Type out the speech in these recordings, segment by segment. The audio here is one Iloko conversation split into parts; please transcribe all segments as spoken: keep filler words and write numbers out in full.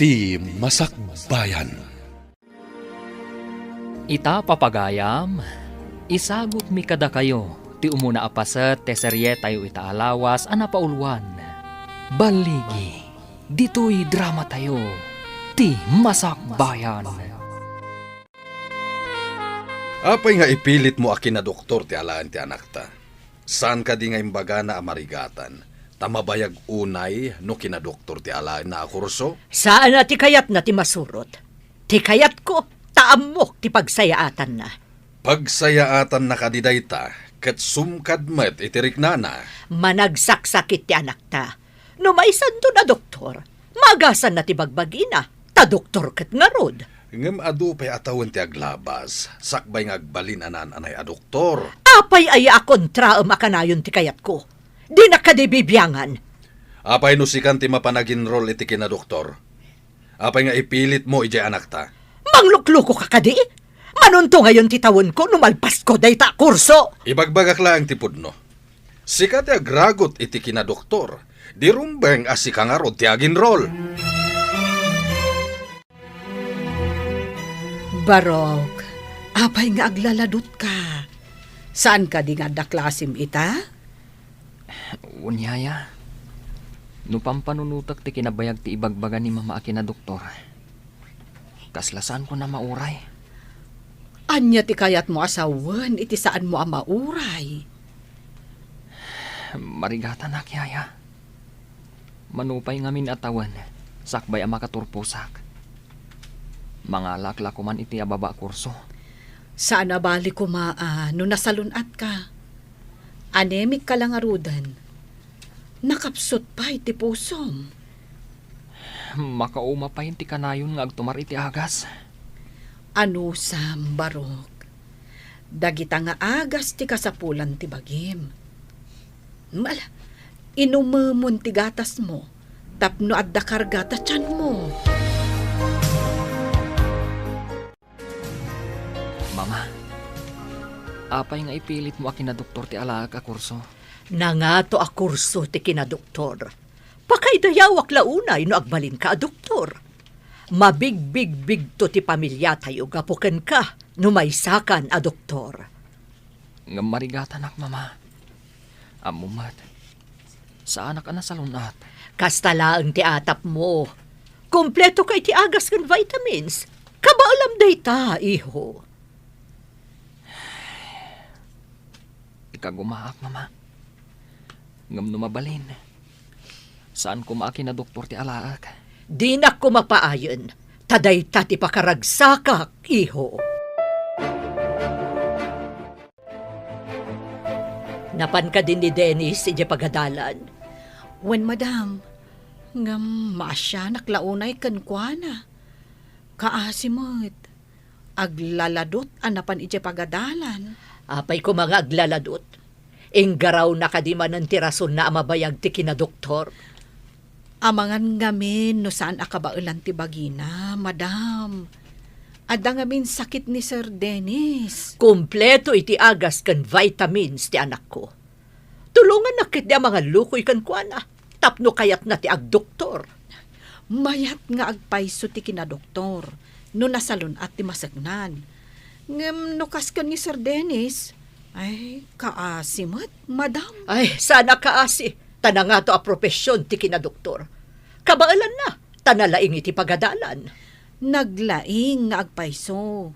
Ti Masakbayan. Ita, papagayam, isagutmi kadakayo ti umuna a paset ti serietayo ita a lawas a napauluan. Balligi, ditoy dramatayo, Ti Masakbayan. Apay nga ipilitmo a kinadoktor ti alaen ti anakta? Saan kadi nga imbagana a marigatan, ta mabayag unay no kinadoktor ti alaenna a kurso? Saan a ti kayatna ti masurot. Ti kayatko, ta ammok ti pagsayaatanna. Pagsayaatanna kadi dayta, ket sumkad met iti riknana. Managsaksakit ti anakta. No maisanton a doktor, maagasanna ti bagbagina, ta doktor ket ngarud. Ngem adu pay a tawen ti aglabas, sakbay nga agbalin a naan-anay a doktor. Apay aya a kontraem a kanayon ti kayatko? Dinak kadi bibiangan. Apay no sikan ti mapan aginrol iti kinadoktor? Apay nga ipilitmo idiay anakta? Manglukluko ka kadi? Manunto ngayon ti tawenko no malpasko dayta a kurso. Ibagbagak laeng ti pudno. Sika ti agragut iti kinadoktor, di rumbeng a sika ngarud ti aginrol. Barok, apay nga aglaladutka? Saan kadi nga adda klasim ita? Wen, yaya, no pampanunotek ti kinabayag ti ibagbaga ni mama a kinadoktor, kasla saanko a mauray. Ania ti kayatmo a sawen iti saanmo a mauray? Marigatanak, yaya. Mano pay ngamin a tawen, sakbay a makaturposak, mangalaak la koman iti ababa a kurso. Saan a bali koma a no nasalun-atka. Anemic ka la ngaruden. Nakapsut pay ti pusom. Makauma pay ti kanayon nga agtumar iti agas. Anusam, Barok. Dagita nga agas ti kasapulan ti bagim. Ala, inumemon ti gatasmo tapno adda karga ta tianmo. Mama, apay nga ipilitmo a kinadoktor ti alaek a kurso? Nangato a kurso ti kinadoktor. Pakaidayawak la unay no agbalinka a doktor. Mabigbigbigto ti pamiliatayo gapu kenka no maysakan a doktor. Ngem marigatanak, mama. Ammom met, saanak a nasalun-at. Kasta laeng ti atapmo. Kumpleto ka iti agas ken vitamins. Kabaelam dayta, iho. Ikagumaak, mama. Ngem no mabalin, saan koma a kinadoktor ti alaek. Dinak koma paayen, ta dayta ti pakaragsakak, iho. Napan kadi ni Dennis idiay pagadalan? Wen, madam. Ngem maasianak la unay kenkuana. Kaasi met. Aglaladot a napan idiay pagadalan. Apay koma nga aglaladot? Inggarawna kadi manen ti rasonna a mabayag ti kinadoktor? Amangan ngamin no saan a kabaelan ti bagina, madam. Adda ngamin sakit ni Sir Dennis. Kumpleto iti agas ken vitamins ti anakko. Tulongannak ketdi a mangallukoy kenkuana tapno kayatna ti agdoktor. Mayat nga agpayso ti kinadoktor no nasalun-at ti maseknan. Ngem no kas ken ni Sir Dennis, ay, kaasi met, madam. Ay, saan a kaasi, ta nangato a profession ti kinadoktor. Kabaelanna, ta nalaing iti pagadalan. Naglaing nga agpayso.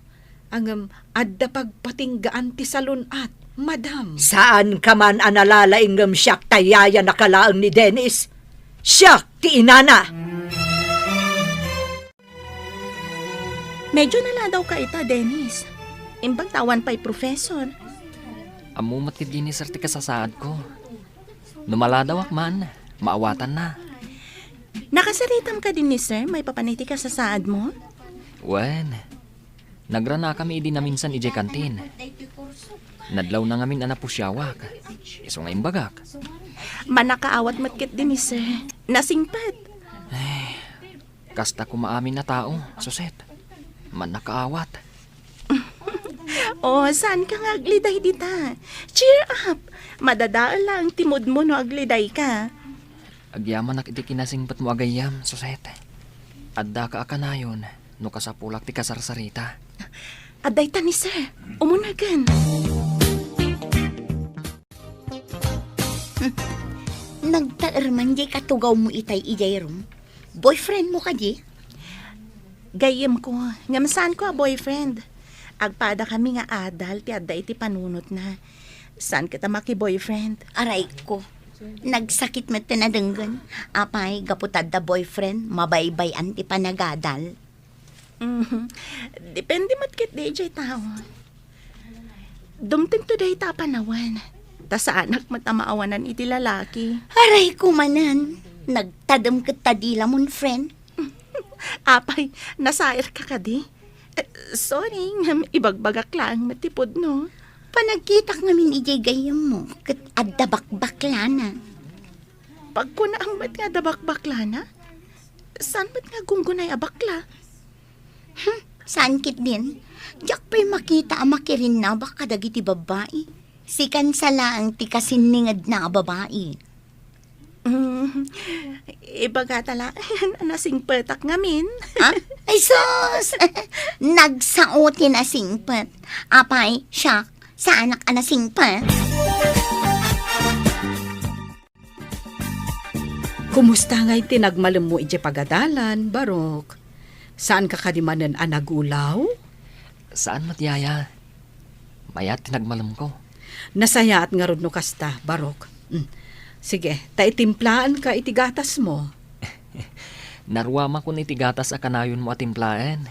Ngem adda pagpatinggaan ti salun-at, madam. Saanka man a nalalaing ngem siak ta yayanaka laeng ni Dennis. Siak ti inana. Medyo naladawka ita, Dennis. Imbag ta awan pay professor. Ammom met ketdi ni Sir ti kasasaadko. No maladawak man, maawatanna. Nakasaritam kadi ni Sir maipapan iti kasasaadmo? Wen, nagranakami idi naminsan idiay kantin. Nadlawna ngamin a napusiawak. Isu nga imbagak. Mannakaawat met ketdi ni Sir. Nasingpet. Ay, kasta koma amin a tao, Suset. Mannakaawat. Oh, saanka nga agliday dita? Cheer up! Madadael laeng ti moodmo no agridayka. Agyamanak iti kinasingpetmo a gayyem, Suset. Addaka a kanayon no kasapulak ti kasarsarita. Adda ita ni sir. Umunagen. Nagtaerman diay katugawmo itay idiay room. Boyfriendmo kadi? Gayyemko, ngem saanko a boyfriend. Agpadakami nga adal ti adda iti panunotna. Saan ket a maki-boyfriend? Arayko. Nagsakit met ti nadenggen. Apay, gapu ta adda boyfriend, mabaybay-an ti panagadal. Mhm. Depende met ketdi idiay tao. Dumtengto dayta a panawen. Ta saanak met a maawanan iti lalaki. Arayko manen. Nagtadem ket ta dila mon friend. Apay, nasairka kadi? Eh, sorry, ngem ibagbagak laeng met ti pudno. Panagkitak ngamin idiay gayyemmo, ket adda bakbaklana. Pagkunaam met nga adda bakbaklana? Saan met nga gunggunay a bakla? Hmm, saan ketdin? Diak pay makita a makirinnabak kadagiti babbai. Sikan sa laeng ti kasinningedna a babai. Mm, ibagata laeng a nasingpetak ngamin. Ha? Ay sus! Nagsao ti nasingpet. Apay, siak, saanak a nasingpet? Kumusta ngay ti nagmalemmo idiay pagadalan, Barok? Saanka kadi manen a nagulaw? Saan met, Yaya. Mayat ti nagmalemko. Nasayaat ngarud no kasta, Barok. Mm. Sige, ta itimplaenka iti gatasmo. Naruamakon iti gatas a kanayonmo a timplaen.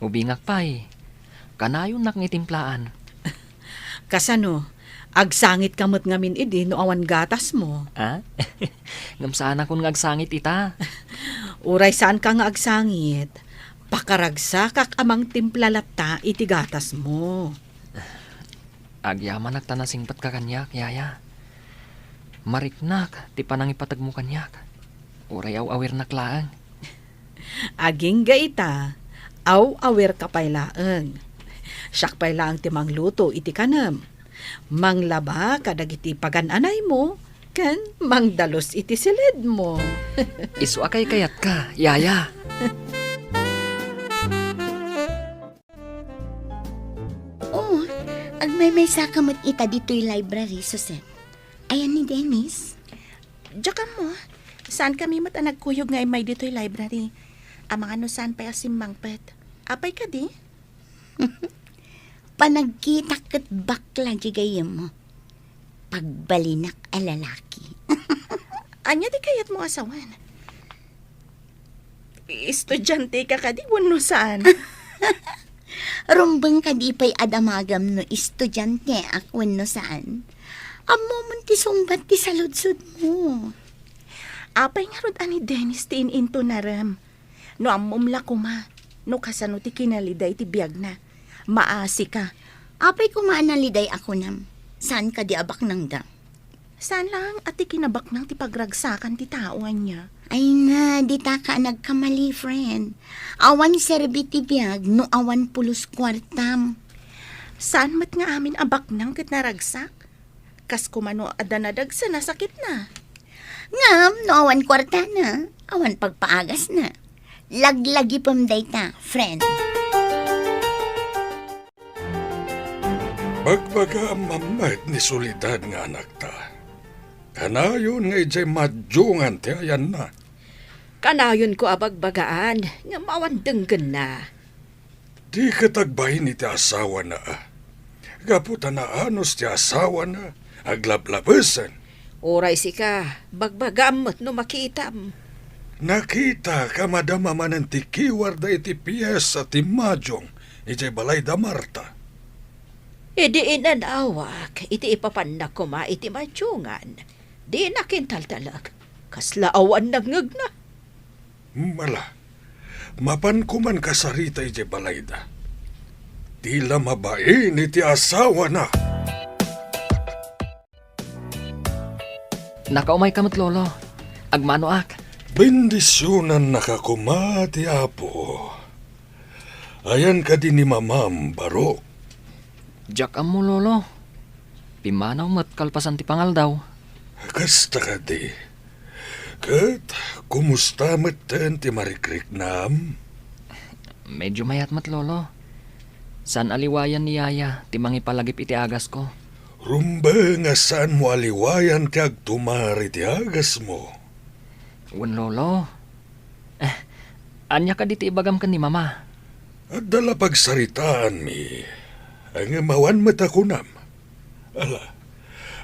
Ubingak pay, kanayonnak nga itimplaen. Kasano? Agsangitka met ngamin idi no awan gatasmo? Ah? Ngem saanakon nga agsangit ita. Uray saanka nga agsangit, pakaragsakak a mangtimpla latta iti gatasmo. Agyamanak ta nasingpetka kaniak, Yaya. Mariknak ti panangipategmo kaniak. Uray aw-awirnak laeng. Agingga ita, aw-awirka pay laeng. Siak pay laeng ti mangluto iti kanem. Manglaba kadagiti pagan-anaymo, ken mangdalus iti silidmo. Isu a kaykayatka, Yaya. Oh, agmaymaysaka met ita ditoy library, Susan. Ayan ni Dennis? Diak ammo. Saankami met a nagkuyog nga immay ditoy library. Amangan no saan pay a simmangpet. Apay kadi? Panagkitak ket bakla di gayyemmo. Pagbalinak a lalaki. Ania ti kayatmo a sawen? Estudianteka kadi wenno saan? Rumbeng kadi pay a damagam no estudianteak wenno saan? Ammomon ti sungbat ti saludsodmo. Apay ngarud a ni Dennis ti in-intonarem? No ammom la koma no kasano ti kinalida iti biagna, maasika. Apay koma a naliday a kunam? Saan kadi a baknangda? Saan laeng a ti kinabaknang ti pagragsakan ti tao ania? Ay na, ditaka a nagkamali, friend. Awan serbi ti biag no awan pulos kuartam. Saan met nga amin a baknang ket naragsak? Kas koma no adda nadagsen a sakitna. Ngem no awan kuartana, awan pagpaagasna. Laglagipem dayta, friend. Bagbagaam met ni Soledad nga anakta. Kanayon nga idiay madiongan ti ayanna. Kanayonko a bagbagaan, ngem awan denggenna. Di ket agbain iti asawana, a. Gapu ta naanus ti asawana, aglablabesen. Uray sika, bagbagaam met no makitam. Nakitaka madama manen ti kiwarda iti piesa ti madiong idiay balay da Marta. Idi inanawak iti ipapanna koma iti madiongan, dinak intaltalek. Kasla awan nangngegna. Mala, mapan koman kasarita idiay balayda. Di la mabain iti asawana. Nakaumayka met, Lolo. Agmanoak. Bendisionannaka koma ti Apo. Ayan kadi ni Mamam, Barok? Diak ammo, Lolo. Pimmanaw met kalpasan ti pangaldaw. Kasta kadi. Ket kumusta metten ti marikriknam? Medyo mayat met, Lolo. Saan a liwayan ni Yaya ti mangipalagip iti agasko. Rumbeng a saanmo a liwayan ti agtumar iti agasmo. Wen, Lolo. Eh, ania kadi ti ibagam ken ni Mama? Adda la pagsaritaanmi, ngem awan met a kunam. Ala,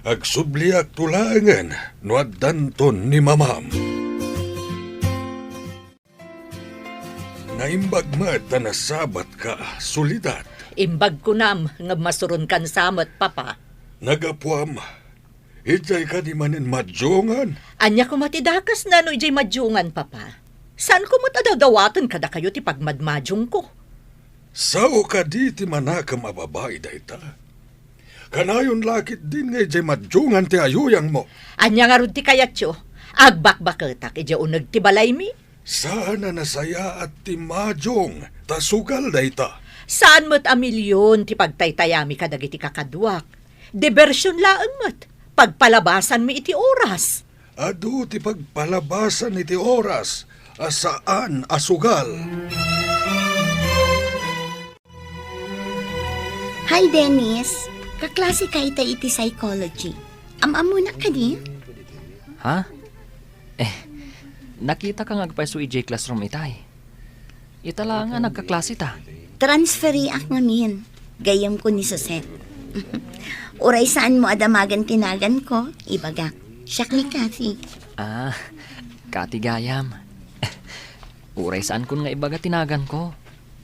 agsubliakto laengen no addanton ni Mamam. Naimbag met a nasabatka, Soledad. Imbag kunam nga masuronkan sa met, Papa. Nagapuam, idiay kadi manen madiongan? Ania koma ti dakesna no idiay madiongan, Papa? Saanko met a dawdawaten kadakayo ti pagmadmadiongko. Sao kadi ti manakem a babai dayta? Kanayon la ketdin nga idiay madiongan ti ayuyangmo. Ania ngarud ti kayatyo? Agbakbaketak idiay uneg ti balaymi? Saan a nasayaat ti madiong ta sugal dayta. Saan met a milion ti pagtaytayami kadagiti kakaduak. Diversion laeng met. Pagpalabasanmi iti oras. Adu ti pagpalabasan iti oras a saan a sugal. Hi, Dennis. Kaklase ka itay iti psychology. Am-ammonak kadi? Ha? Eh, nakitaka nga agpayso idiay classroom itay. Ita laeng a nagkaklase ta. Transferiak ngamin. Gayyemko ni Suset. Uray saanmo a damagen ti naganko, ibagak. Siak ni Kathy. Ah, Kathy gayam. Uray saankon nga ibaga ti naganko.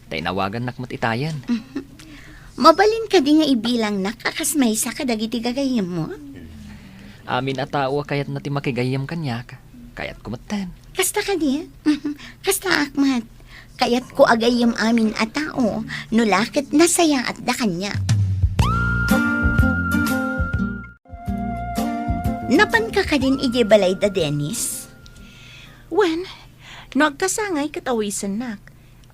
Ta inawagannak met itayen. Mabalin kadi nga ibilangnak a kas maysa kadagiti gagayyemmo? Amin a tao a kayatna ti makigayyem kaniak, kayatko metten. Kasta kadi? Kastaak met. Kayatko a gayyem amin a tao, no la ket nasayaatda kaniak. Napanka kadin idiay balayda, Dennis? Wen, no agkasangay ket awisennak.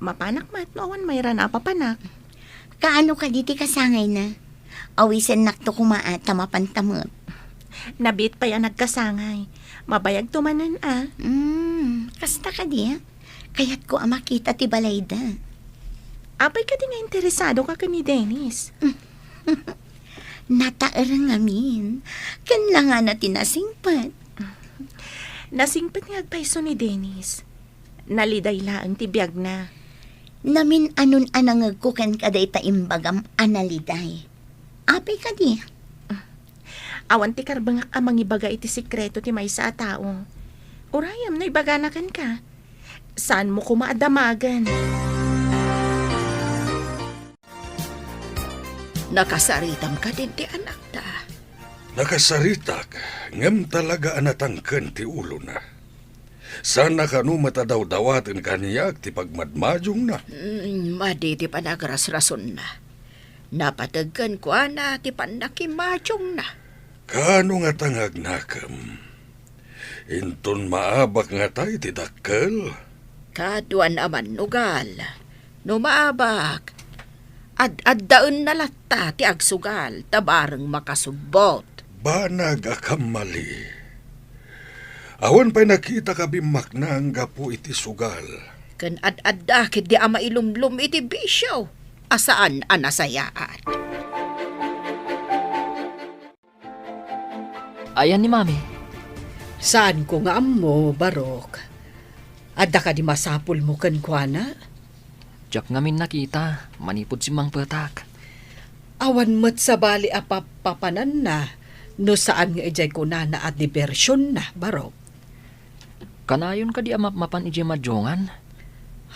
Mapanak met no awan mayra a papanak. Kaano kadi ti kasangayna? Awisennakto koma a ta mapanta met. Nabiit pay a nagkasangay. Mabayagto manen a. Hmm, kasta kadi, a? Kayatko a makita ti balayda. Apay kadi nga interesadoka ken ni Dennis? Nataer ngamin. Ken langana ti nasingpet. Nasingpet nga agpayso ni Dennis. Naliday laeng ti biagna. Namin-anon a nangegko kenka dayta imbagam a naliday. Apay kadi? Awan ti karbengak a mangibaga iti sekreto ti maysa a tao. Urayem no ibagana kenka. Saanmo koma a damagen. Nakasaritam kadin ti anakta? Nakasaritak, ngem talaga a natangken ti ulona. Saan a kano met a dawdawaten kaniak ti pagmadmadiongna. Mm, madi ti panagrasrasonna. Napateg kenkuana ti pannakimadiongna. Kaano ngata nga agnakem? Inton maabak ngata iti dakkel? Kaduan a mannugal. No maabak, ad-addaenna latta ti agsugal ta bareng makasubbot. Banag a kammali. Awan pay nakitak a bimmaknang gapu iti sugal. Ken ad-adda ketdi a mailumlom iti bisio a saan a nasayaat. Ayan ni Mami. Saanko nga ammo, Barok. Adda kadi masapulmo kenkuana? Diak ngamin nakita, manipud simmangpetak. Awan met sabali a papapananna no saan nga idiay kunana a dibersionna, Barok. Kanayon kadi a mapmapan idiay madiongan?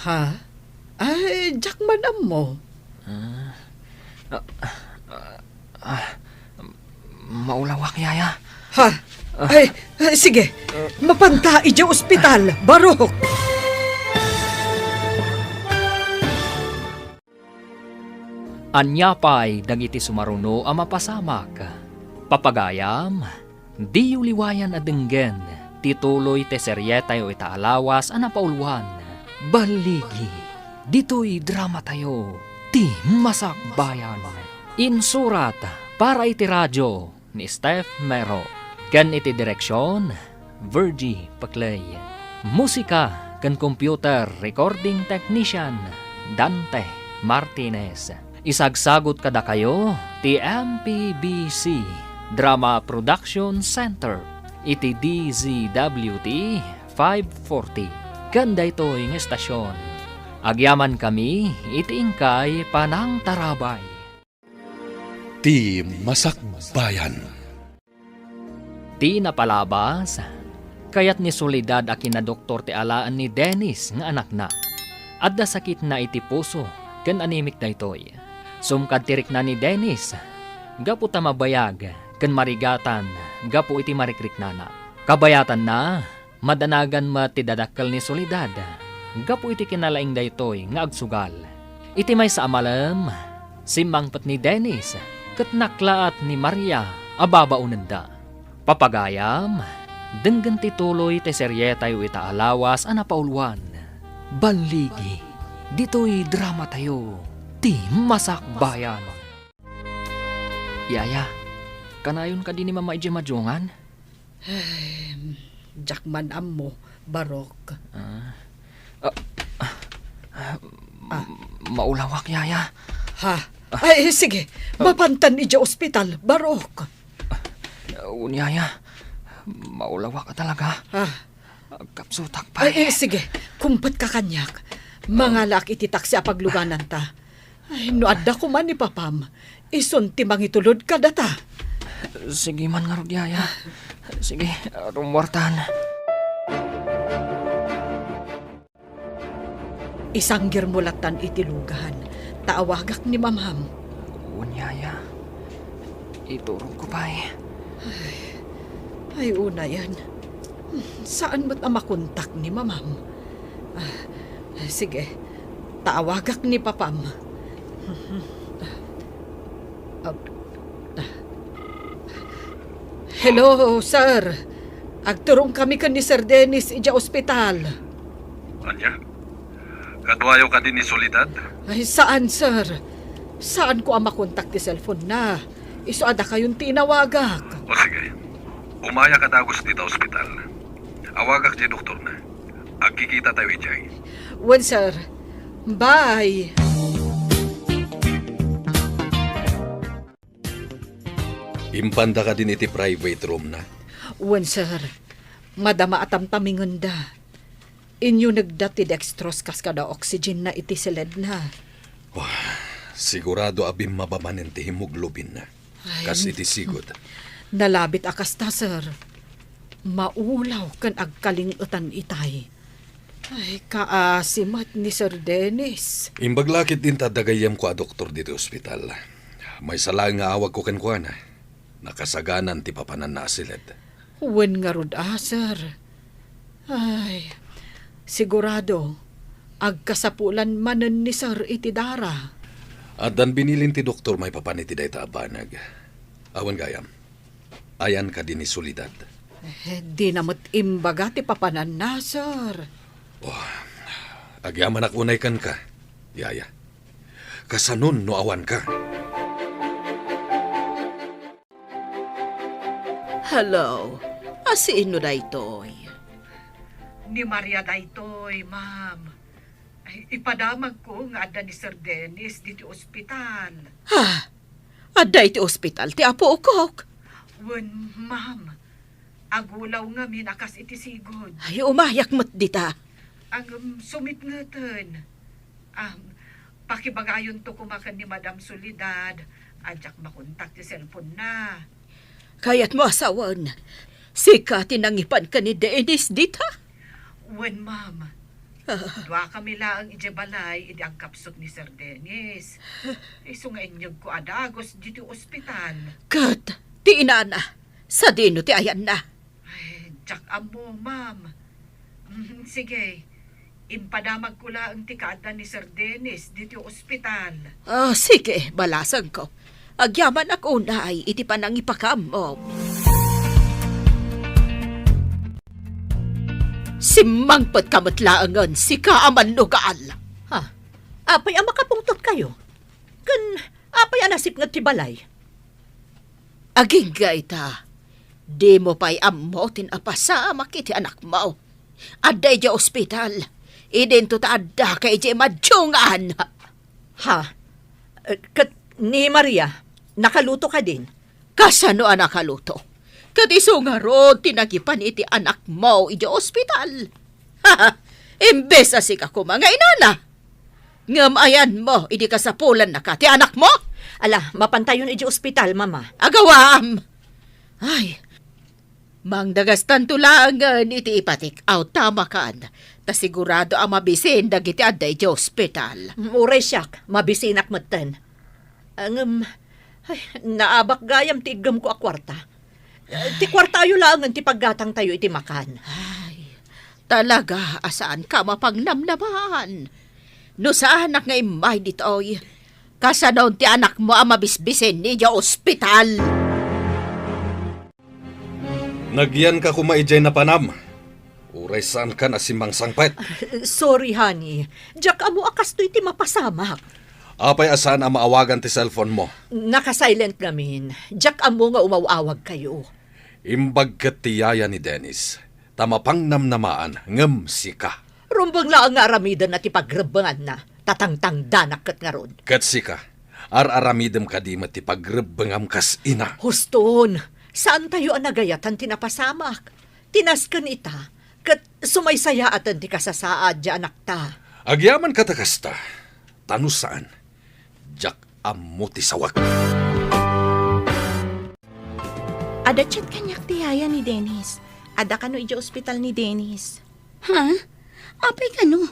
Ha? Ay, diak man ammo. Ah, ah, ah, ah, maulawak, Yaya. Ha? Ay, ay, sige. Mapanta idiay ospital, Barok. Ania pay dagiti sumaruno a mapasamak? Papagayam, diyo liwayan a denggen ti tuloy ti serietayo ita a lawas a napauluan, Balligi. Ditoy dramatayo, Ti Masakbayan. Insurat para iti radio ni Steph Mero. Ken iti direksion, Virgie Paclay. Musika ken computer recording technician, Dante Martinez. Isagsagut kadakayo ti M P B C Drama Production Center iti D Z W T five forty. Ken daytoy nga estasion, agyamankami iti inkay panangtarabay. Ti Masakbayan. Ti napalabas, kayat ni Soledad a kinadoktor ti alaen ni Dennis nga anakna. Adda sakitna iti puso ken anemik daytoy. Sumkad ti rikna ni Dennis, gapu ta mabayag ken marigatan gapu iti marikriknana. Kabayatanna, madanagan met ti dadakkel ni Soledad gapu iti kinalaing daytoy nga agsugal. Iti maysa a malem, simmangpet ni Dennis ket naklaat ni Maria a babaonenda. Papagayam, denggen ti tuloy ti serietayo ita a lawas a napauluan. Balligi, ditoy dramatayo, ti Masakbayan. Yaya, kanayon kadi ni Mama idiay madungan? Ay, diak man ammo, Barok. Ah. Ah, ah, Ah. Maulawak, Yaya. Ha? Ay, sige. Ah. Mapantan idiay ospital, Barok. Wen, Yaya. Maulawak talaga. Ah. Agkapsutak pay. Ay, eh, sige. Kumpet ka kaniak. Mangalaak iti taksi a paglugananta. Ay, no adda koma ni Papam, isun ti mangitulod kadata. Sige man ngarud, Yaya. Sige, rummuartan. Isanggirmo lattan iti lugan, ta awagak ni Mamam. Wen, Yaya. Iturogko pay. Ay, ay, unayen. Saan met a makontak ni Mamam. Ah, sige, ta awagak ni Papam. Ah, ah. Hello, sir. Agturongkami ken ni Sir Dennis idiay ospital. Ania? Kaduayo kadi ni Soledad? Ay, saan, sir. Saanko a makontak ti cellphone na. Isu a dakayon ti inawagak. O sige. Umayak a dagus dita ospital. Awagak ti doktorna. Agkikitatayo idiay. Wen, sir. Bye. Impanda kadin iti private room na? Wen, sir. Madama a tamtamingenda. Inyunegda ti dextrose kas kada oxygen na iti siledna. Wah, sigurado a bimmaba manen ti hemoglobin na. Ay, kas iti sigud. Nalabit a kasta, sir. Maulaw ken agkaling-etan itay. Ay, kaasi met ni Sir Dennis. Imbag la ket din ta adda gayyemko a doktor ditoy ospital. Maysa laeng nga awagko kenkuana. Nakasaganan ti papananna a siled. Wen ngarud a, sir. Ay, sigurado, agkasapulan manen ni sir iti dara. Addan binilin ti doktor maipapan iti dayta a banag. Awan gayam. Ayan kadi ni Soledad? Eh, dina met imbaga ti papananna, sir. Oh, agyamanak unay kenka, Yaya. Kasanon no awanka? Hello. A, sino daytoy? Ni Maria daytoy, ma'am. Ay, ipadamagko nga adda ni Sir Dennis ditoy ospital. Ha? Adda iti ospital ti apokok? Wen, ma'am. Agulaw ngamin a kas iti sigud. Ay, umayak met dita. Ngem sumitngeten. Am, pakibagayonto koma ken ni Madam Soledad a diak makontak ti cellphone na. Kayatmo a sawen, sika ti nangipan ken ni Dennis dita? Wen, ma'am. Ah. Duakami laeng idiay balay idi agkapsut ni Sir Dennis. Isu nga inyegko a dagus ditoy ospital. Ket ti inana, sadino ti ayanna? Ay, diak ammo, ma'am. Mm, sige, impadamagko laeng ti kaadda ni Sir Dennis ditoy ospital. Ah, sige, balasangko. Agyamanak unay iti panangipakaammo. Simmangpetka met laengen, sika a mannugal. Ha? Apay a makapungtotkayo? Ken apay a nasipnget ti balay? Agingga ita, Dimo pay ammo ti napasamak iti anakmo. Adda idiay ospital. Idinto ta addaka idiay madungan. Ha? Eh, ket ni Maria, nakaluto kadin? Kasano a nakaluto? Ket isu ngarud ti nagipan iti anakmo idiay ospital. Imbes a sika koma nga inana. Ngem ayanmo idi kasapulannaka ti anakmo? Ala, mapantayon idiay ospital, Mama. Agawaam! Ay, mangdagastanto laengen iti ipatik-aw ta makan, ta sigurado a mabisin dagiti adda idiay ospital. Mm, uray siak, mabisinak metten. Ngem, ay, naabak gayam ti iggemko a kuarta. Eh, ti kuartayo laengen ti paggatangtayo iti makan. Ay, talaga a saanka a mapangnamnamaan. No saanak nga immay ditoy, kasanon ti anakmo a mabisbisin idiay ospital? Nagyanka koma idiay napanam. Uray saankan a simmangsangpet. Sorry, honey. Diak ammo a kastoy ti mapasamak. Apay a saan a maawagan ti cellphone mo? Naka-silent ngamin. Diak ammo nga umaw-awagkayo. Imbag ket ti yaya ni Dennis, ta mapangnamnamaan ngem sika. Rumbeng laeng nga aramidenna ti pagrebbenganna, ta tangtangdanak ket ngarud. Ket sika, ar-aramidem kadi met ti pagrebbengam kas ina? Huston, saantayo a nagayatan ti napasamak. Ti nasken ita, ket sumaysayaaten ti kasasaad ti anakta. Agyamankata kasta, ta no saan, diak ammo ti sawek. Adda chat kaniak ti yaya ni Dennis. Adda kano idiay ospital ni Dennis. Ha? Apay kano?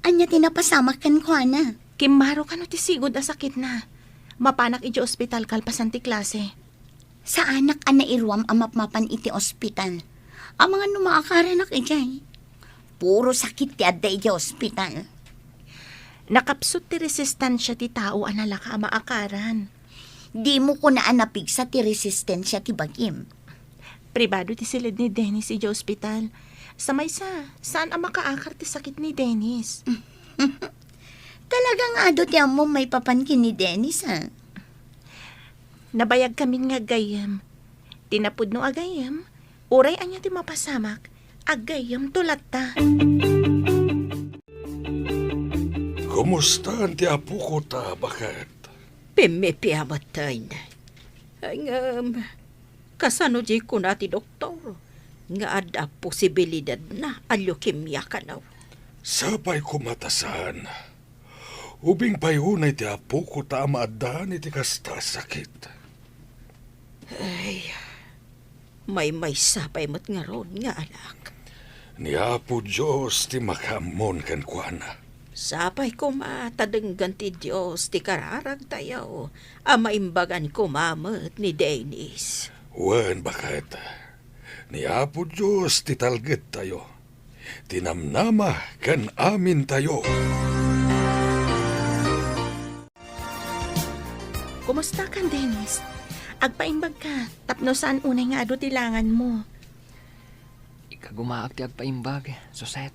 Ania ti napasamak kenkuana? Kimmaro kano ti sigud a sakitna. Mapanak idiay ospital kalpasan ti klase. Saanak a nairuam a mapmapan iti ospital. Amangan no maakaranak idiay. Puro sakit ti adda idiay ospital. Nakapsut ti resistensia ti tao a nalaka a maakaran. Dimo kuna a napigsa ti resistensia ti bagim. Pribado ti siled ni Dennis idiay ospital. Sa maysa, saan a makaakar ti sakit ni Dennis. Talaga nga adu ti ammom maipapan ken ni Dennis, a? Nabayagkamin nga aggayyem. Ti napudno a gayyem, uray ania ti mapasamak, aggayyemto latta. Kumustaan ti apokota, baket? Pimmipia metten. Ngem, kasano diay kuna ti doktor nga adda posibilidadna a leukemia kano? Sapay koma ta saan. Ubing pay unay ti apokota a maaddaan iti kasta a sakit. Ay, maymaysa pay met ngarud nga anak. Ni Apo Dios ti makaammon kenkuana. Sapay koma ta denggen ti Dios ti kararagtayo a maimbagan koma met ni Dennis. Wen, baket. Ni Apo Dios ti talgedtayo, ti namnama ken amintayo. Kumusta kan, Dennis? Agpaimbag ka, tapno saan unay nga adu ti langan mo. Ikagumaak ti agpaimbag, Suset.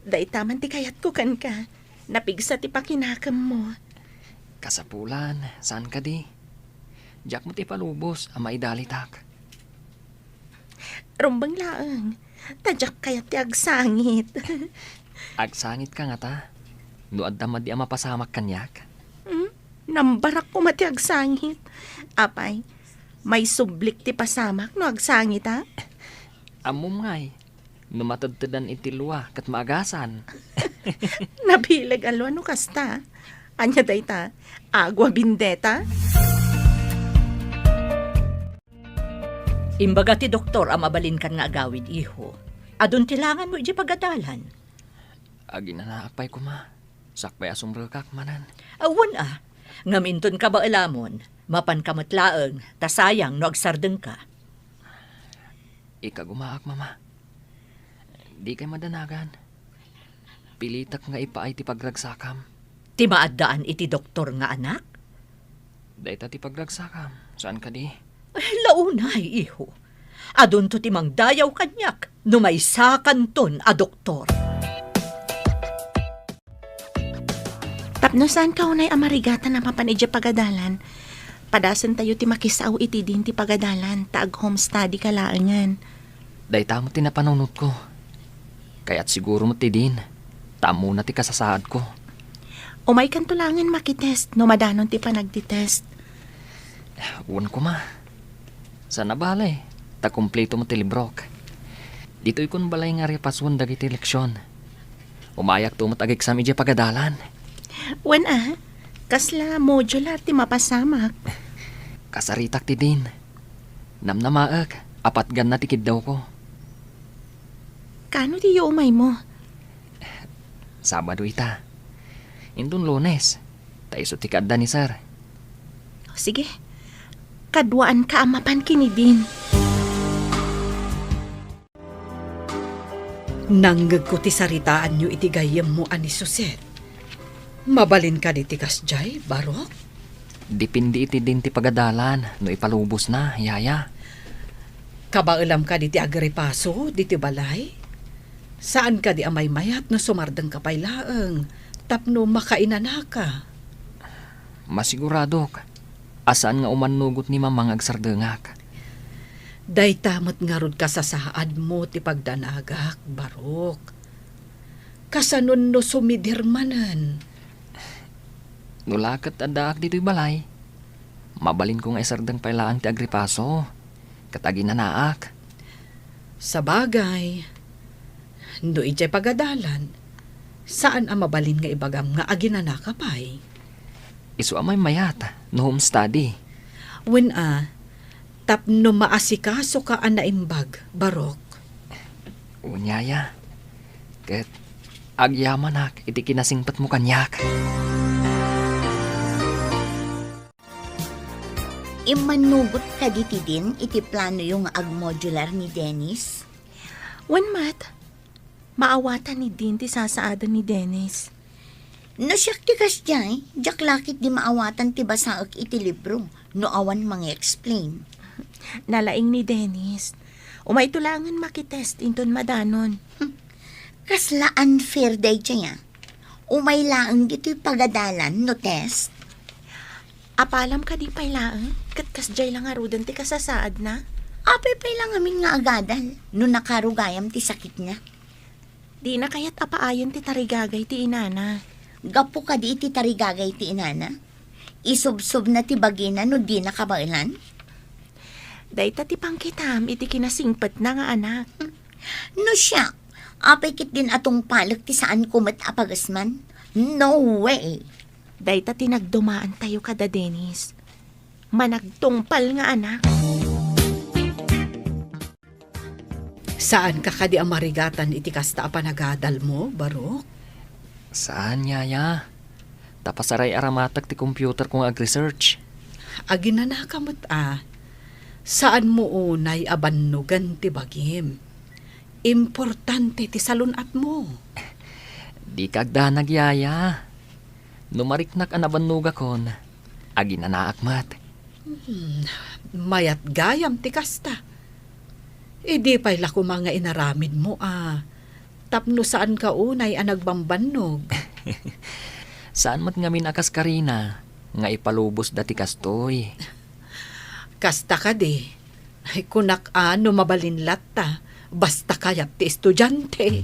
Dayta man ti kayatko kenka. Napigsa ti pakinakemmo. Kasapulan, saan kadi? Diak met ipalubos a maidalitak. Rumbeng laeng, ta diak kayat ti agsangit. Agsangit ka ngata? No adda madi a mapasamak kaniak? Hmm? Nambarak koma ti agsangit. Apay, maisublik ti pasamak no agsangit, a? Ammom ngay, no matedtedan iti lua ket maagasan. Nabileg a lua no kasta. Ania dayta? Agua bendita? Imbaga ti doktor a mabalinkan nga agawid, iho. Adun ti langanmo idiay pagadalan. Aginanaak pay koma. Sakbay a sumrekak manen. Awan a. Ngem inton kabaelamon, mapanka met laeng, ta sayang no agsardengka. Ikagumaak, Mama. Dikay madanagan. Pilitek nga ipaay ti pagragsakam. Ti maaddaan iti doktor nga anak? Dayta ti pagragsakam, saan kadi? Ay, launay, iho. Adunto ti mangdayaw kaniak no maysakanton a doktor. Tapno saanka unay a marigatan a mapan idiay pagadalan, Padasentayo ti makisao iti din ti pagadalan ta ag-home study ka laengen. Dayta met ti napanunotko. Kayat siguro met ti din, ta ammona ti kasasaadko. Umaykanto laengen makitest no madanon ti panagtitest. Wen koma. Saan a bale, ta kumpleto met ti librok. Ditoykon balay nga repasuen dagiti leksion. Umayakto met ag-exam idiay pagadalan. Wen a, kasla modular ti mapasamak? Kasaritak ti din. Namnamaek, a patganna ti kiddawko. Kano diyo umaymo? Sabado ita. Inton Lunes, ta isu ti kaadda ni Sir. Sige, kaduaanka a mapan ken ni Dean. Nangngegko ti saritaanyo iti gayyemmo a ni Suset. Mabalin kadi ti kasdiay, Barok? Depende iti din ti pagadalan no ipalubosna, yaya. Kabaelam kadi ti agripaso ditoy balay? Saan kadi a maymayat no sumardengka pay laeng tapno makainanaka? Masiguradok a saan nga umannugot ni Mama nga agsardengak. Dayta met ngarud kasasaadmo ti pagdanagak, Barok. Kasanon no sumidir manen? No la ket addaak ditoy balay, mabalinko nga isardeng pay laeng ti agripaso ket aginanaak. Sabagay, no idiay pagadalan, saan a mabalin nga ibagam nga aginanaka pay. Isu a maymayat no home study. Wen a, tapno maasikasoka a naimbag, Barok. Wen, yaya. Ket agyamanak iti kinasingpetmo kaniak. Immannugot kadi ti din iti planoyo nga agmodular ni Dennis? Wen met, maawatan ni Dean ti sasaaden ni Dennis. No siak ti kasdiay, diak la ketdi maawatan ti basaek iti libro no awan mangi-explain. Nalaing ni Dennis. Umayto laengen makitest inton madanon. Hmm. Kasla unfair daydiay a. Umay laeng ditoy pagadalan no test. Apalam kadi pay laeng, ket kasdiay la ngaruden ti kasasaadna? Apay pay la ngamin nga agadal no nakarugayam ti sakitna? Dina kayat a paayen ti tarigagay ti inana. Gapu kadi iti tarigagay ti inana, isubsobna ti bagina no dina kabaelan? Dayta ti pangkitam iti kinasingpetna nga anak. No siak, apay ketdin a tungpalek ti saanko met a pagesman? No way! Dayta ti nagdumaantayo kada Dennis. Managtungpal nga anak. Saanka kadi a marigatan iti kasta a panagadalmo, Barok? Saan, yaya. Ta pasaray-aramatek ti computerko nga ag-research. Aginanaka met a. Saanmo unay a bannogen ti bagim. Importante ti salun-atmo. Dika agdanag, yaya. No mariknak a nabannogakon, aginanaak met. Hmm, mayat gayam ti kasta. Idi pay la koma nga inaramidmo a tapno saanka unay a nagbambannog. Saan met ngamin a kas Karina nga ipalubosda ti kastoy. Kasta kadi, ay, kunak a no mabalin latta, basta kayat ti estudiante.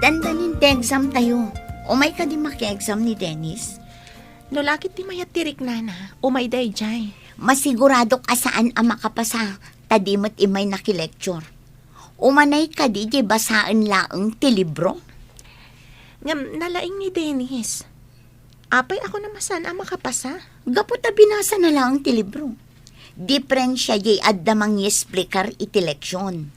Dandanin ti exam tayo. Umay kadi maki-exam ni Dennis? No lakit ti mayat ti riknana, umay daydiay. Masiguradok a saan a makapasa, ta di met immay naki-lecture. Umanay kadi diay basaen laeng ti libro? Ngem nalaing ni Dennis. Apay a kunam a saan a makapasa? Gapu ta binasana laeng ti libro. Diferensia diay adda mangiesplikar iti leksion.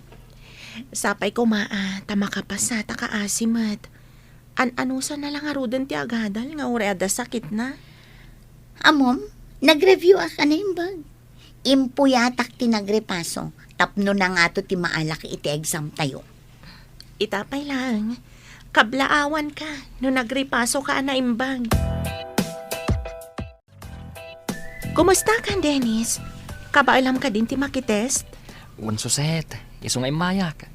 Sapay koma a ta makapasa ta kaasi met. An-anusanna la ngaruden ti agadal nga uray adda sakitna? Ammom, nag-review-ak a naimbag. Impuyatak ti nagripaso tapno nangato ti maalak iti exam tayo. Ita pay laeng, kablaawanka no nagripasoka a naimbag. Kumustakan, Dennis? Kabaelam kadin ti makitest? Wen, Suset, isu nga immayak.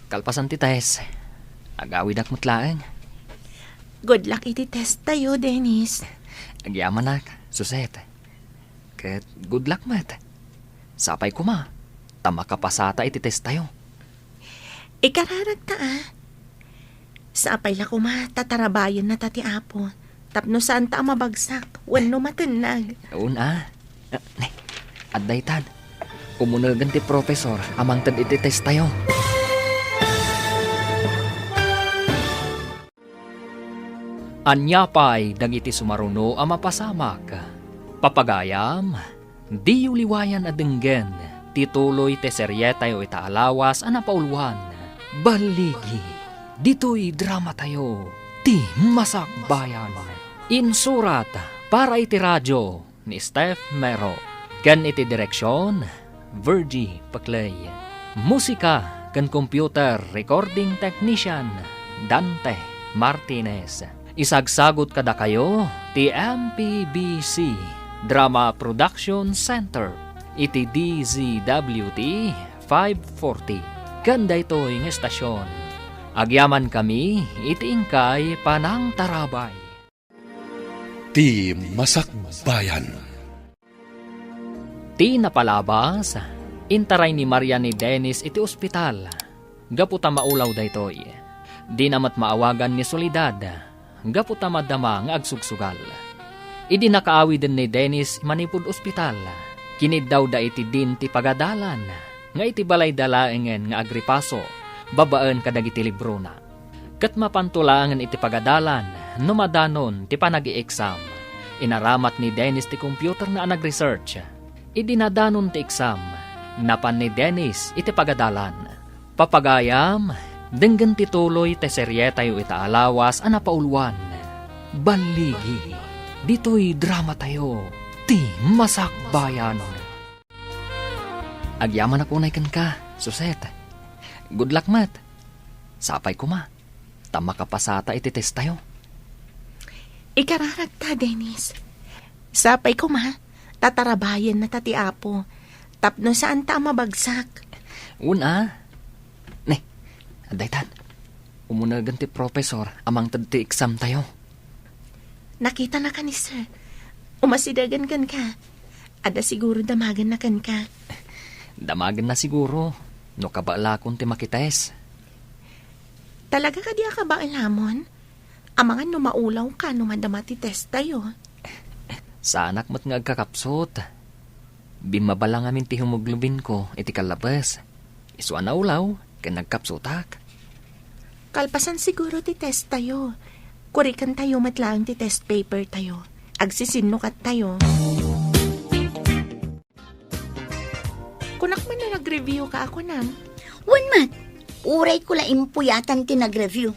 Kalpasan ti test, agawidak met laeng. Good luck iti test tayo, Dennis. Agyamanak, Suset. Ket good luck met. Sapay koma, ta makapasata iti test tayo. Ikararagta, a. Sapay la koma, ta tarabayenna ta ti Apo. Tapno saanta a mabagsak, wenno matennag. Una. Ah, ne, adda itan. Umunegen ti professor a mangted iti test tayo. Ania pay dagiti sumaruno a mapasamak? Papagayam, diyo liwayan a denggen ti tuloy ti serietayo ita a lawas a napauluan. Balligi, ditoy dramatayo, ti Masakbayan. Insurat para iti radio ni Steph Mero, ken iti direksion, Virgie Paclay. Musika ken computer recording technician, Dante Martinez. Isagsagut kadakayo ti M P B C Drama Production Center iti D Z W T five forty. Ken daytoy nga estasion, agyamankami iti inkay panangtarabay. Ti Masakbayan. Ti napalabas, intaray ni Maria ni Dennis iti ospital. Gapu ta maulaw daytoy, dina met maawagan ni Soledad. Gapu ta madama nga agsugsugal. Idi nakaawiden ni Dennis manipud ospital, kiniddawda iti din ti pagadalan nga iti balayda laengen nga agripaso babaen kadagiti librona. Ket mapanto laengen iti pagadalan no madanon ti panag-i-exam. Inaramat ni Dennis ti computerna a nag-research. Idi nadanon ti exam, napan ni Dennis iti pagadalan. Papagayam, denggen ti tuloy ti serietayo ita a lawas a napauluan. Balligi, ditoy dramatayo, ti Masakbayan. Agyamanak unay kenka, Suset. Good luck met. Sapay koma, ta makapasata iti test tayo. Ikararagta, Dennis. Sapay koma, ta tarabayenna ta ti Apo. Tapno saanta a mabagsak. Una. Ne, adda itan. Umunegen ti professor a mangted ti exam tayo. Nakitanaka ni Sir. Umasidegen kenka. Adda siguro damagenna kenka. Damagenna siguro no kabaelakon ti makitest. Talaga kadi a kabaelamon? Amangan no maulawka no madama ti test tayo. Saanak met nga agkakapsut. Bimmaba la ngamin ti hemoglobinko iti kallabes. Isu a naulaw ken nagkapsutak. Kalpasan siguro ti test tayo. Kuriken tayo met laeng ti test paper tayo. Agsisinnukat tayo. Kunak man no nag-review ka a kunam? Wen met, uray ko la impuyatan ti nag-review.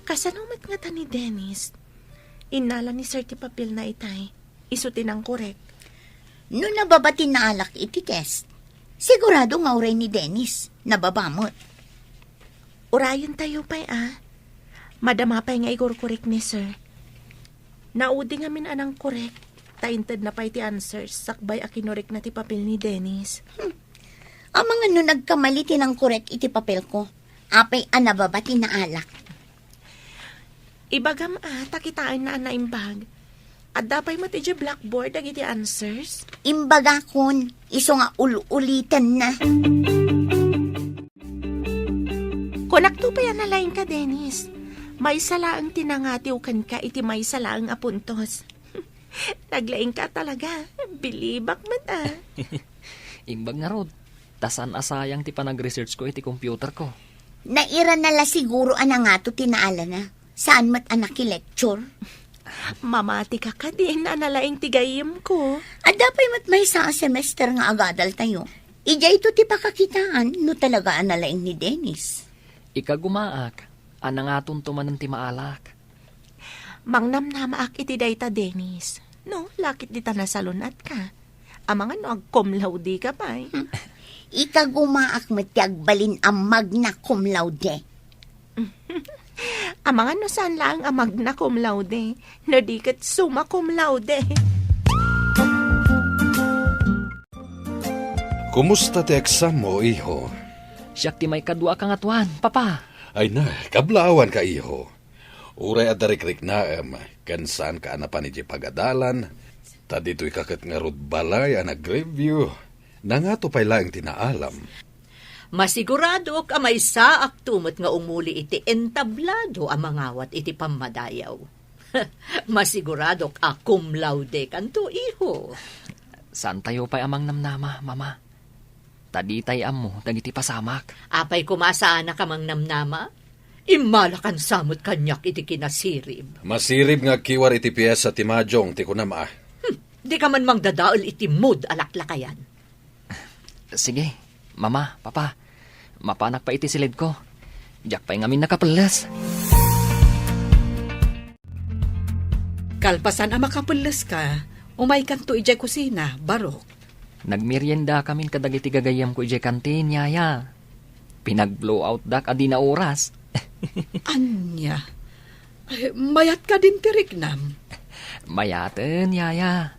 Kasano met ngata ni Dennis? Innala ni Sir ti papelna itay. Isu ti nangkorek. No nababa ti naalak iti test, sigurado nga uray ni Dennis, nababa met. Urayen tayo pay a. Madama pay nga igurkorek ni Sir. Naudi ngamin a nangkorek, ta intedna pay ti answers sakbay a kinorekna ti papel ni Dennis. Hmm. Amangan no nagkamali ti nangkorek iti papelko. Apay a nababa ti naalak. Ibagam a, ta kitaenna a naimbag. Adda pay met idiay blackboard dagiti answers? Imbagakon, isu nga ul-ulitenna. Kunakto pay a nalaingka, Dennis. Maysa laeng ti nangatiw kenka iti maysa laeng a puntos. Naglaingka talaga. Bilibak met a. Imbag ngarud, ta saan a sayang ti panag-research ko iti computer ko. Nairana la siguro a nangato ti naalana. Saan met a nakilecture. Mamatika kadin a nalaing ti gayyemko. Adda pay met maysa a semester nga agadal tayo. Idiayto ti pakakitaan no talaga a nalaing ni Dennis. Ikagumaak a nangatonto manen ti maalak. Mangnamnamaak iti dayta, Dennis. No, lakit dita nasalun-atka. Amangan no ag-cum laude ka pay. Hmm. Ikagumaak met ti agbalin a magna cum laude. Amangan no saan laeng a magna cum laude, no di ket summa cum laude. Kumusta ti exam mo, iho? Siak ti maikadua a kangatuan, Papa. Ay na, kablaawanka, iho. Uray adda rikriknaem, ken saanka a napan idiay pagadalan, ta ditoyka ket ngarud balay a nag-review. Nangato pay laeng ti naalam? Masiguradok a maysaakto met nga umuli iti entablado a mangawat iti pammadayaw. Masiguradok a cum laude kanto, iho. Saantayo pay a mangnamnama, Mama. Ta ditay ammo dagiti pasamak. Apay koma saanak a mangnamnama? Immalakansa met kaniak iti kinasirib. Masirib nga agkiwar iti piesa ti majong ti kunam a. Hmm, dika man mangdadael iti mood a laklakayan. Sige, Mama, Papa. Mapanak pay iti siledko. Diak pay ngamin nakapelles. Kalpasan a makapelleska, umaykanto idiay kusina, Barok. Nagmeriendakamin kadagiti gagayyemko idiay kantin, Yaya. Pinag-blowoutdak a dina oras. Ania? Ay, mayat kadin ti riknam? Mayaten, Yaya.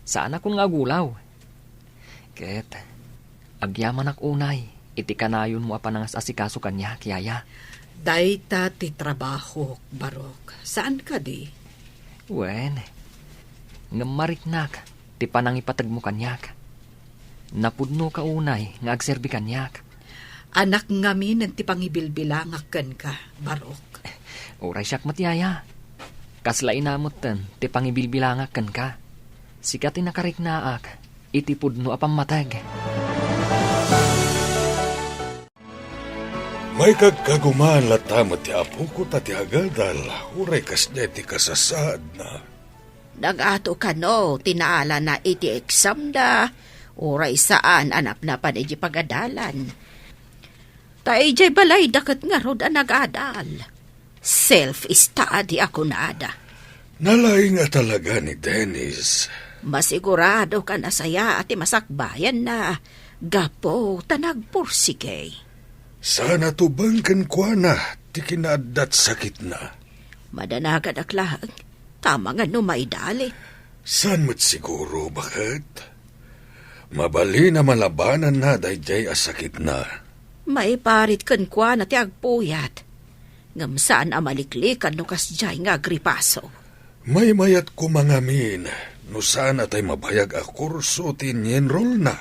Saanakon nga agulaw. Ket agyamanak unay iti kanayonmo a panangas-asikaso kaniak, Yaya. Dayta ti trabahok, Barok. Saan kadi? Wen, ngem mariknak ti panangipategmo kaniak. Napudnoka unay nga agserbi kaniak. Anak ngamin ti pangibilbilangak kenka, Barok. Uray siak met, Yaya. Kasla ina metten ti pangibilbilangak kenka. Sika ti nakariknaak iti pudno a pammateg. Maikagkaguman latta met ti apoko ta ti agadal, uray kasdiay ti kasasaadna. Nagato kano ti naalana iti examda, uray saan a napnapan iti pagadalan. Ta idiay balayda ket ngarud a nagadal. Self-study a kunada. Nalaing a talaga ni Dennis. Masigurado ka nasayaat ti masakbayanna, gapu ta nagpursige. Saan a tubeng kenkuana ti kinaaddat sakitna. Madanagadak laeng, ta amangan no maidalit. Saan met siguro, baket? Mabalin a malabananna daydiay a sakitna. Maiparit kenkuana ti agpuyat, ngem saan a maliklikan no kasdiay nga agripaso. Maymayat koma ngamin no saan a tay mabayag a kurso ti ini-enrollna.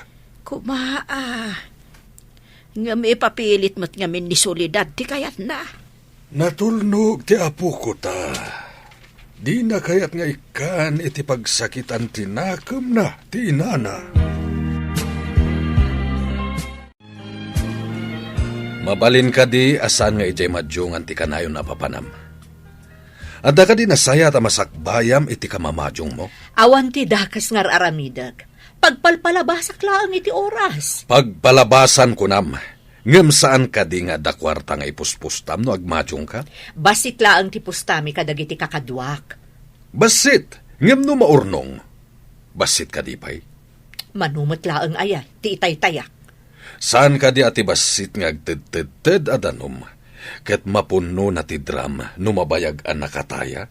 Koma a, ngem ipapilit met ngamin ni Soledad ti kayatna. Natulnog ti apoko ta. Dina kayat nga ikkan iti pagsakitan ti nakemna ti inana. Mabalin kadi a saan nga idiay madiongan ti kanayon a papanam? Adda kadi nasayaat a masakbayam iti kamamadiongmo? Awan ti dakes nga ar-aramidek. Pagpalpalabasak laeng iti oras. Pagpalabasan, kunam. Ngem saan kadi nga adda kuarta nga ipuspustam no agmadiongka? Bassit laeng ti pustami kadagiti kakaduak. Bassit, ngem no maurnong, bassit kadi pay? Mano met laeng aya ti itaytayak. Saan kadi a ti bassit nga agtedtedted a danum, ket mapunnona ti dram no mabayag a nakataya?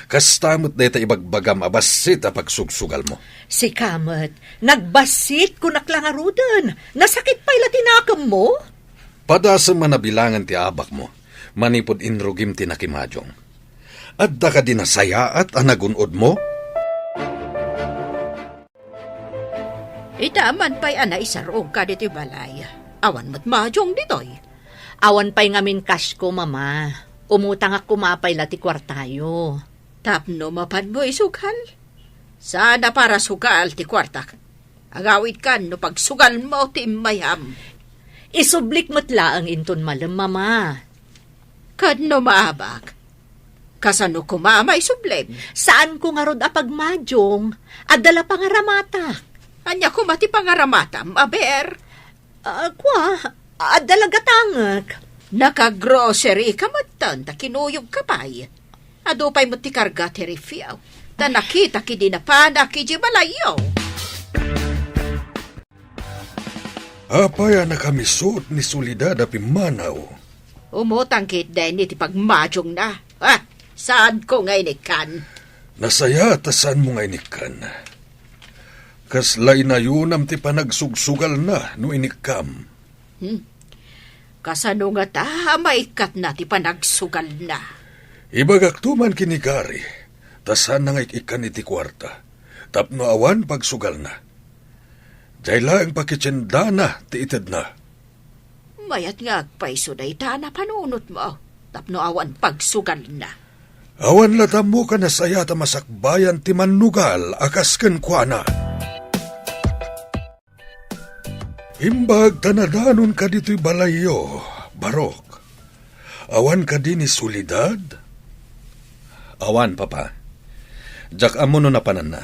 Kasta met dayta ibagbagam a bassit a pagsugsugalmo. Sika met, nagbassit, kunak la ngaruden. Nasakit pay la ti nakemmo? Padasem a nabilangan ti abakmo, manipud inrugim ti nakimadiong. Adda kadi nasayaat a nagun-odmo? Ita man pay a naisarog ka ditoy balay. Awan met madiong ditoy. Awan pay ngamin kashko, Mama. Umutangak koma pay la ti kuartayo. Tapno mapanmo isugal? Saan a para sugal ti kuartak. Agawidkan no pagsugalmo ti immayam. Isublik met laeng inton malem, Mama. Ket no maabak, kasano koma a maisublim? Saanko ngarud a pagmadiong, adda la pangaramatak. Ania koma ti pangaramatam, aber? Ah, kua, adda la gatangek. Naka-grocery ka metten, ta kinuyogka pay. Adu pay met ti karga ti refiaw, ta nakitak idi napanak idiay balayyo. Apay a nakamisut ni Soledad a pimmanaw? Umutang ket dayta iti pagmadiongna. Ah, saanko nga inikkan. Nasayaat a saanmo nga inikkan. Kasla inayonam ti panagsugsugalna no inikkam. Hmm. Kasano ngata a maikkatna ti panagsugalna? Ibagakto man ken ni Gary, ta saanna nga ik-ikkan iti kuarta, tapno awan pagsugalna. Diay laeng pakitiendana ti itedna. Mayat nga agpayso dayta a napanunotmo, tapno awan pagsugalna. Awan latta ammo a nasayaat a masakbayan ti mannugal a kas kenkuana. Imbag ta nadanonka ditoy balayyo, Barok. Awan kadi ni Soledad? Awan, Papa. Diak ammo no napananna.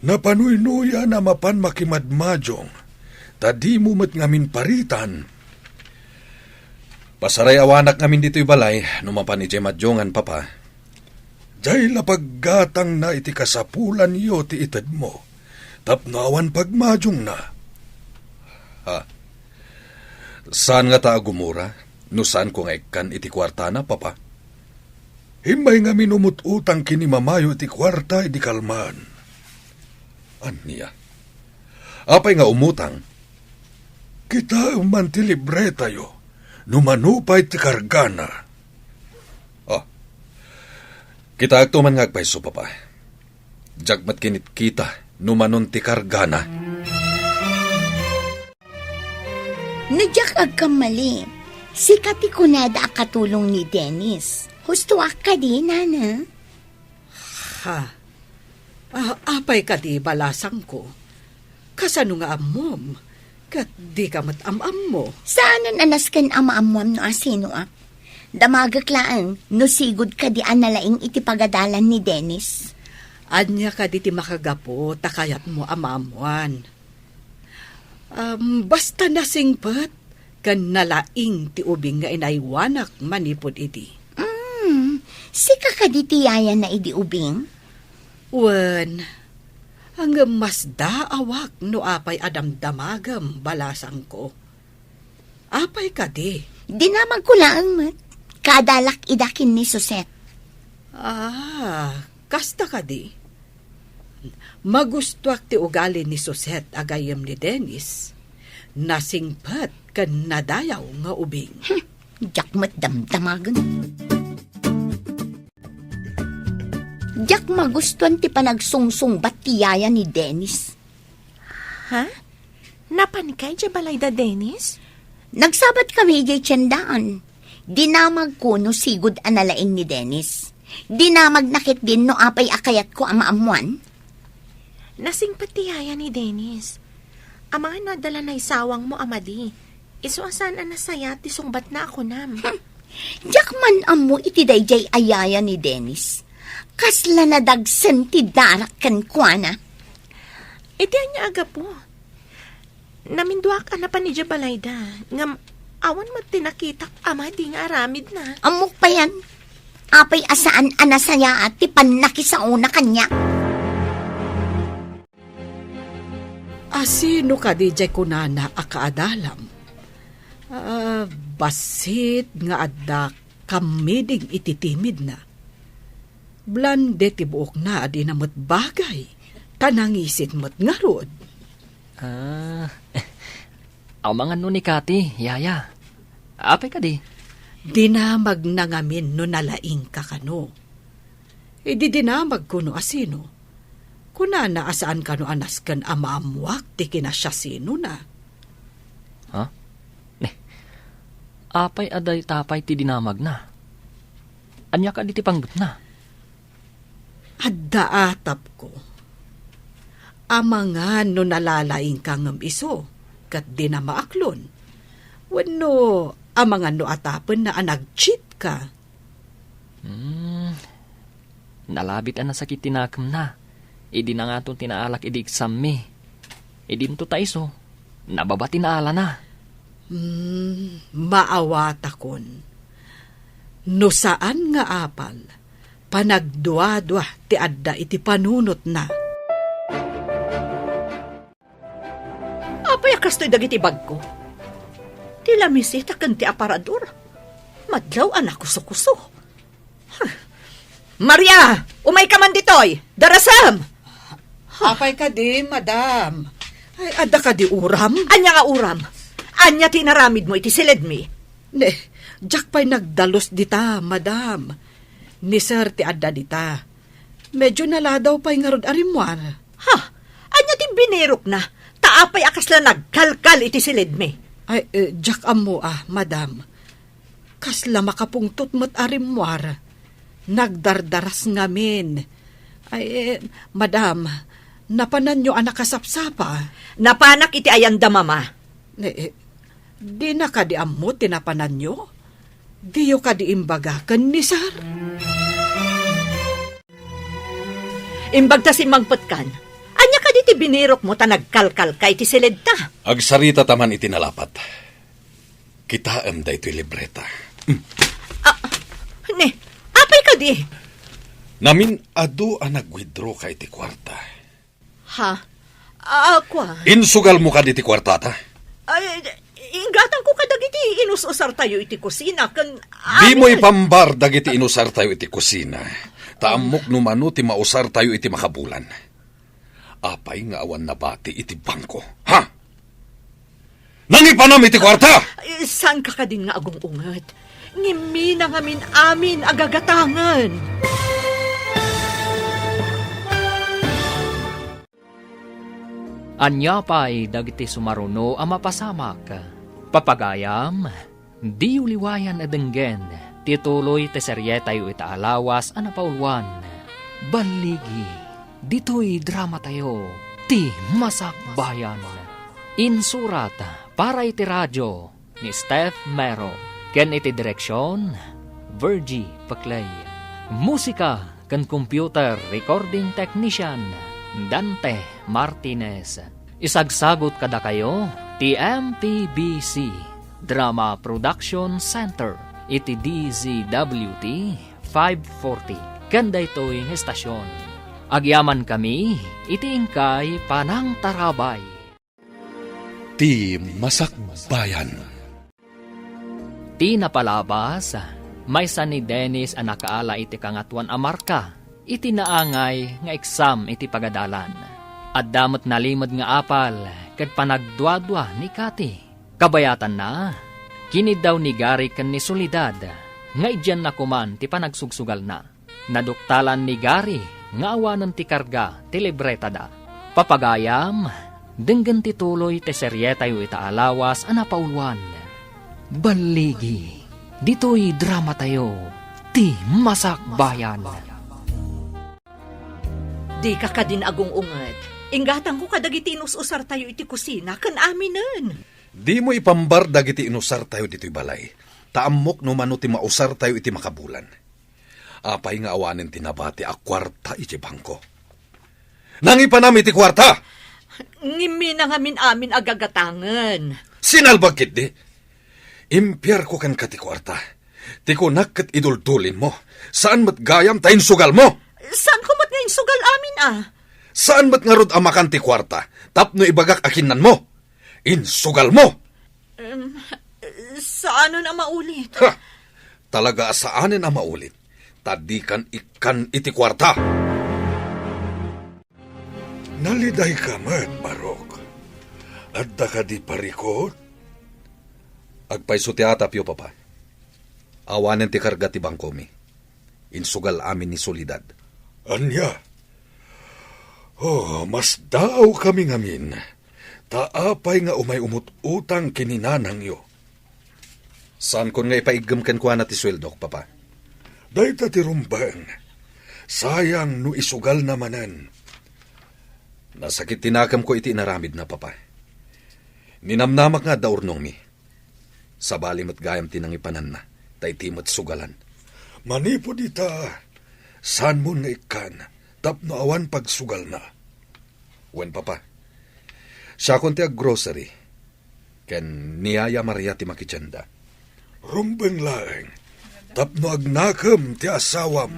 Napanuynoyan a mapan makimadmadiong, ta dimo met ngamin paritan. Pasarayawanak ngamin ditoy balay no mapan idiay madiongan, Papa. Diay la paggatangna iti kasapulanyo ti itedmo, tapno awan pagmadiongna. Ha? Saan ngata a gumura no saanko nga ikkan iti kuartana, Papa? Immay ngamin umut-utang ken ni Mamayo iti kuarta idi kalman. Ania? Apay nga umutang? Kitaem man ti libretayo no mano pay ti kargana. Ah, kitaekto man nga agpayso, Papa. Diak met kinitkita no manon ti kargana. No diak agkamali, sika ti kunada a katulong ni Dennis. Hustoak kadi, Nana? Ha? Ah, apay kadi, balasangko? Kasano nga ammom? Ket dika met am-ammo? Saanen a nasken a maammoam no asinoak. Damagek laeng no sigud kadi a nalaing iti pagadalan ni Dennis. Ania kadi ti makagapu ta kayatmo a maammoan? Am, basta nasingpet ken nalaing ti ubing nga inaywanak manipud idi. Mm, sika kadi ti yayana idi ubing? Wen, ngem masdaawak no apay a damdamagem, balasangko. Apay kadi? Dinamagko laeng met. Kaadalak ida ken ni Suset. Ah, kasta kadi? Magustoak ti ugali ni Suset a gayyem ni Dennis. Nasingpet ken nadayaw nga ubing. Hmm, diak met damdamagen. Diak magustuan ti panagsungsungbat ti yaya ni Dennis. Ha? Napanka idiay balayda, Dennis? Nagsabat kami idiay tiendaan. Dinamagko no sigud a nalaing ni Dennis. Dinamagna ketdin no apay a kayatko a maammoan. Nasingpet ti yaya ni Dennis. Amangan no adda la naisawangmo a madi. Isu a saan a nasayaat ti sungbatna a kunam. Hmm. Diak man ammo iti daydiay a yaya ni Dennis. Kasla nadagsen ti darak kenkuana. Iti ania a gapu? Naminduak a napan idiay balayda, ngem awan met ti nakitak a madi nga aramidna. Ammok payen, apay a saan a nasayaat ti pannakisaona kaniak. Asino kadi diay kunana a kaadalam? Ah, bassit nga adda kammiding iti timidna. Blonde ti buokna a dina met bagay, ta nangisit met ngarud. Ah, amangan no ni Kati, yaya. Apay kadi? Dinamagna ngamin no nalaingka kano. Idi dinamagko no asino, kunana a saan kano a nasken a maammoak ti kinasiasinona. Ha? Ne, apay a dayta pay ti dinamagna? Ania kadi ti panggepna? Adda atapko. Amangan no nalalaingka ngem isu, ket dina maaklon. Wenno amangan no atapenna a nag-cheat ka. Hmm. Nalabit a nasakit ti nakemna. Idi nangaton ti naalak idi exam-mi. Idinto ta isu, nababa ti naalana. Hmm, maawatakon. No saan nga apal, panagduadua ti adda iti panunotna. Apay a kastoy dagiti bagko? Ti lamisita ken ti aparador. Madlaw a nakusokuso. Huh. Maria, umayka man ditoy! Darasem! Apay kadi, madam? Ay, adda kadi uram? Ania nga uram? Ania ti inaramidmo iti siledmi? Ne, diak pay nagdalus dita, madam. Ni Sir ti adda dita. Medyo naladaw pay ngarud a rimmuar. Ha? Ania ti binirokna? Ta apay a kasla nagkalkal iti silidmi? Ay, eh, diak ammo a, madam. Kasla makapungtot met a rimmuar. Nagdardaras ngamin. Ay, eh, madam, napananyo a nakasapsapa? Napanak iti ayanda, Mama. Eh, eh, dina kadi ammo ti napananyo? Diyo kadi imbaga ken ni Sir? Imbag ta simmangpetkan. Ania kadi ti binirokmo ta nagkalkalka iti silidta? Agsarita ta man iti nalapat. Kitaem daytoy libreta. Mm. Ah, ne, apay kadi? Namin-adu a nag-withdraw ka iti kuarta. Ha? Ah, kua? Insugalmo kadi ti kuartata? Ay, inggatangko kadagiti inus-usartayo iti kusina ken... Dimo amin. Ipambar dagiti inusartayo iti kusina. Ta ammok no mano ti mausartayo iti makabulan. Apay nga awan nabati iti bangko? Ha? Nangipanam iti kuarta! Eh, saan ka kadin nga agung-unget? Ngimmi na ngamin amin a gagatangen. Ania pay dagiti sumaruno a mapasamak? Papagayam, diyo liwayan a denggen ti tuloy ti serietayo ita a lawas a napauluan. Balligi, ditoy dramatayo, ti Masakbayan. Insurat para iti radio ni Steph Mero, ken iti direksion, Virgie Paclay. Musika ken computer recording technician, Dante Martinez. Isagsagut kadakayo ti M P B C Drama Production Center iti D Z W T five forty ken daytoy nga estasion. Agyamankami iti inkay panangtarabay. Ti Masakbayan. Ti napalabas, maysa ni Dennis a nakaala iti Kangatoan a Marka iti naangay nga eksam iti pagadalan. Adda met nalimed nga apal ket panagduadua ni Cathy. Kabayatanna, kiniddaw ni Gary ken ni Soledad nga idianna koman ti panagsugsugalna. Naduktalan ni Gary nga awanen ti karga ti libretada. Papagayam, denggen ti tuloy ti serietayo ita a lawas a napauluan. Balligi, ditoy dramatayo, ti Masakbayan. Dika kadin agung-unget. Inggatangko kadagiti inus-usartayo iti kusina ken aminen. Dimo ipambar dagiti inusartayo ditoy balay, ta ammok no mano ti mausartayo iti makabulan. Apay nga awanen ti nabati a kuarta iti bangko? Nangipanam iti kuarta! Ngimmi na ngamin amin a gagatangen. Sinalbag ketdi? Impiarko kenka ti kuarta. Ti kunak ket iduldulinmo. Saan met gayam ta insugalmo. Saanko met nga insugal amin a? Saan met ngarud a makan ti kuarta tapno ibagak a kinnanmo? Insugalmo! Em, saanen a maulit. Ha! Talaga a saanen a maulit, ta dikan ikkan iti kuarta. Nalidayka met, Barok. Adda kadi parikut? Agpayso ti atapyo, Papa. Awanen ti karga ti bangkomi. Insugal amin ni Soledad. Ania? Oh, masdaawkami ngamin. Ta apay nga umay umut-utang ken ni nanangyo? Saankon nga ipaiggem kenkuana ti sueldok, Papa. Dayta ti rumbeng. Sayang no isugalna manen. Nasakit ti nakemko iti inaramidna, Papa. Ninamnamak nga adda urnongmi. Sabali met gayam ti nangipananna, ta iti met sugalan. Manipud ita, saanmon nga ikkan tapno awan pagsugalna. Wen, Papa, siakon ti aggrocery, ken ni Yaya Maria ti makitienda. Rumbeng laeng, tapno agnakem ti asawam.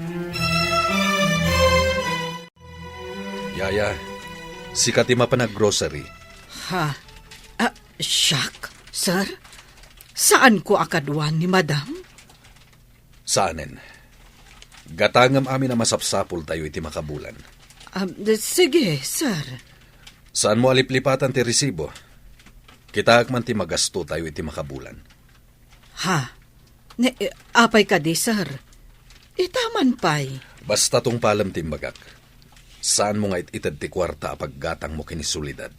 Yaya, sika ti mapan aggrocery. Ha? Ah, siak, sir? Saanko a kaduan ni madam? Saanen. Gatangem amin a masapsapultayo iti makabulan. Ah, sige, sir. Saanmo a liplipatan ti resibo? Kitaek man ti magastotayo iti makabulan. Ha? Ne, eh, apay kadi, sir? Ita man pay. Basta tungpalem ti imbagak. Saanmo nga it-ited ti kuarta a paggatangmo ken ni Soledad.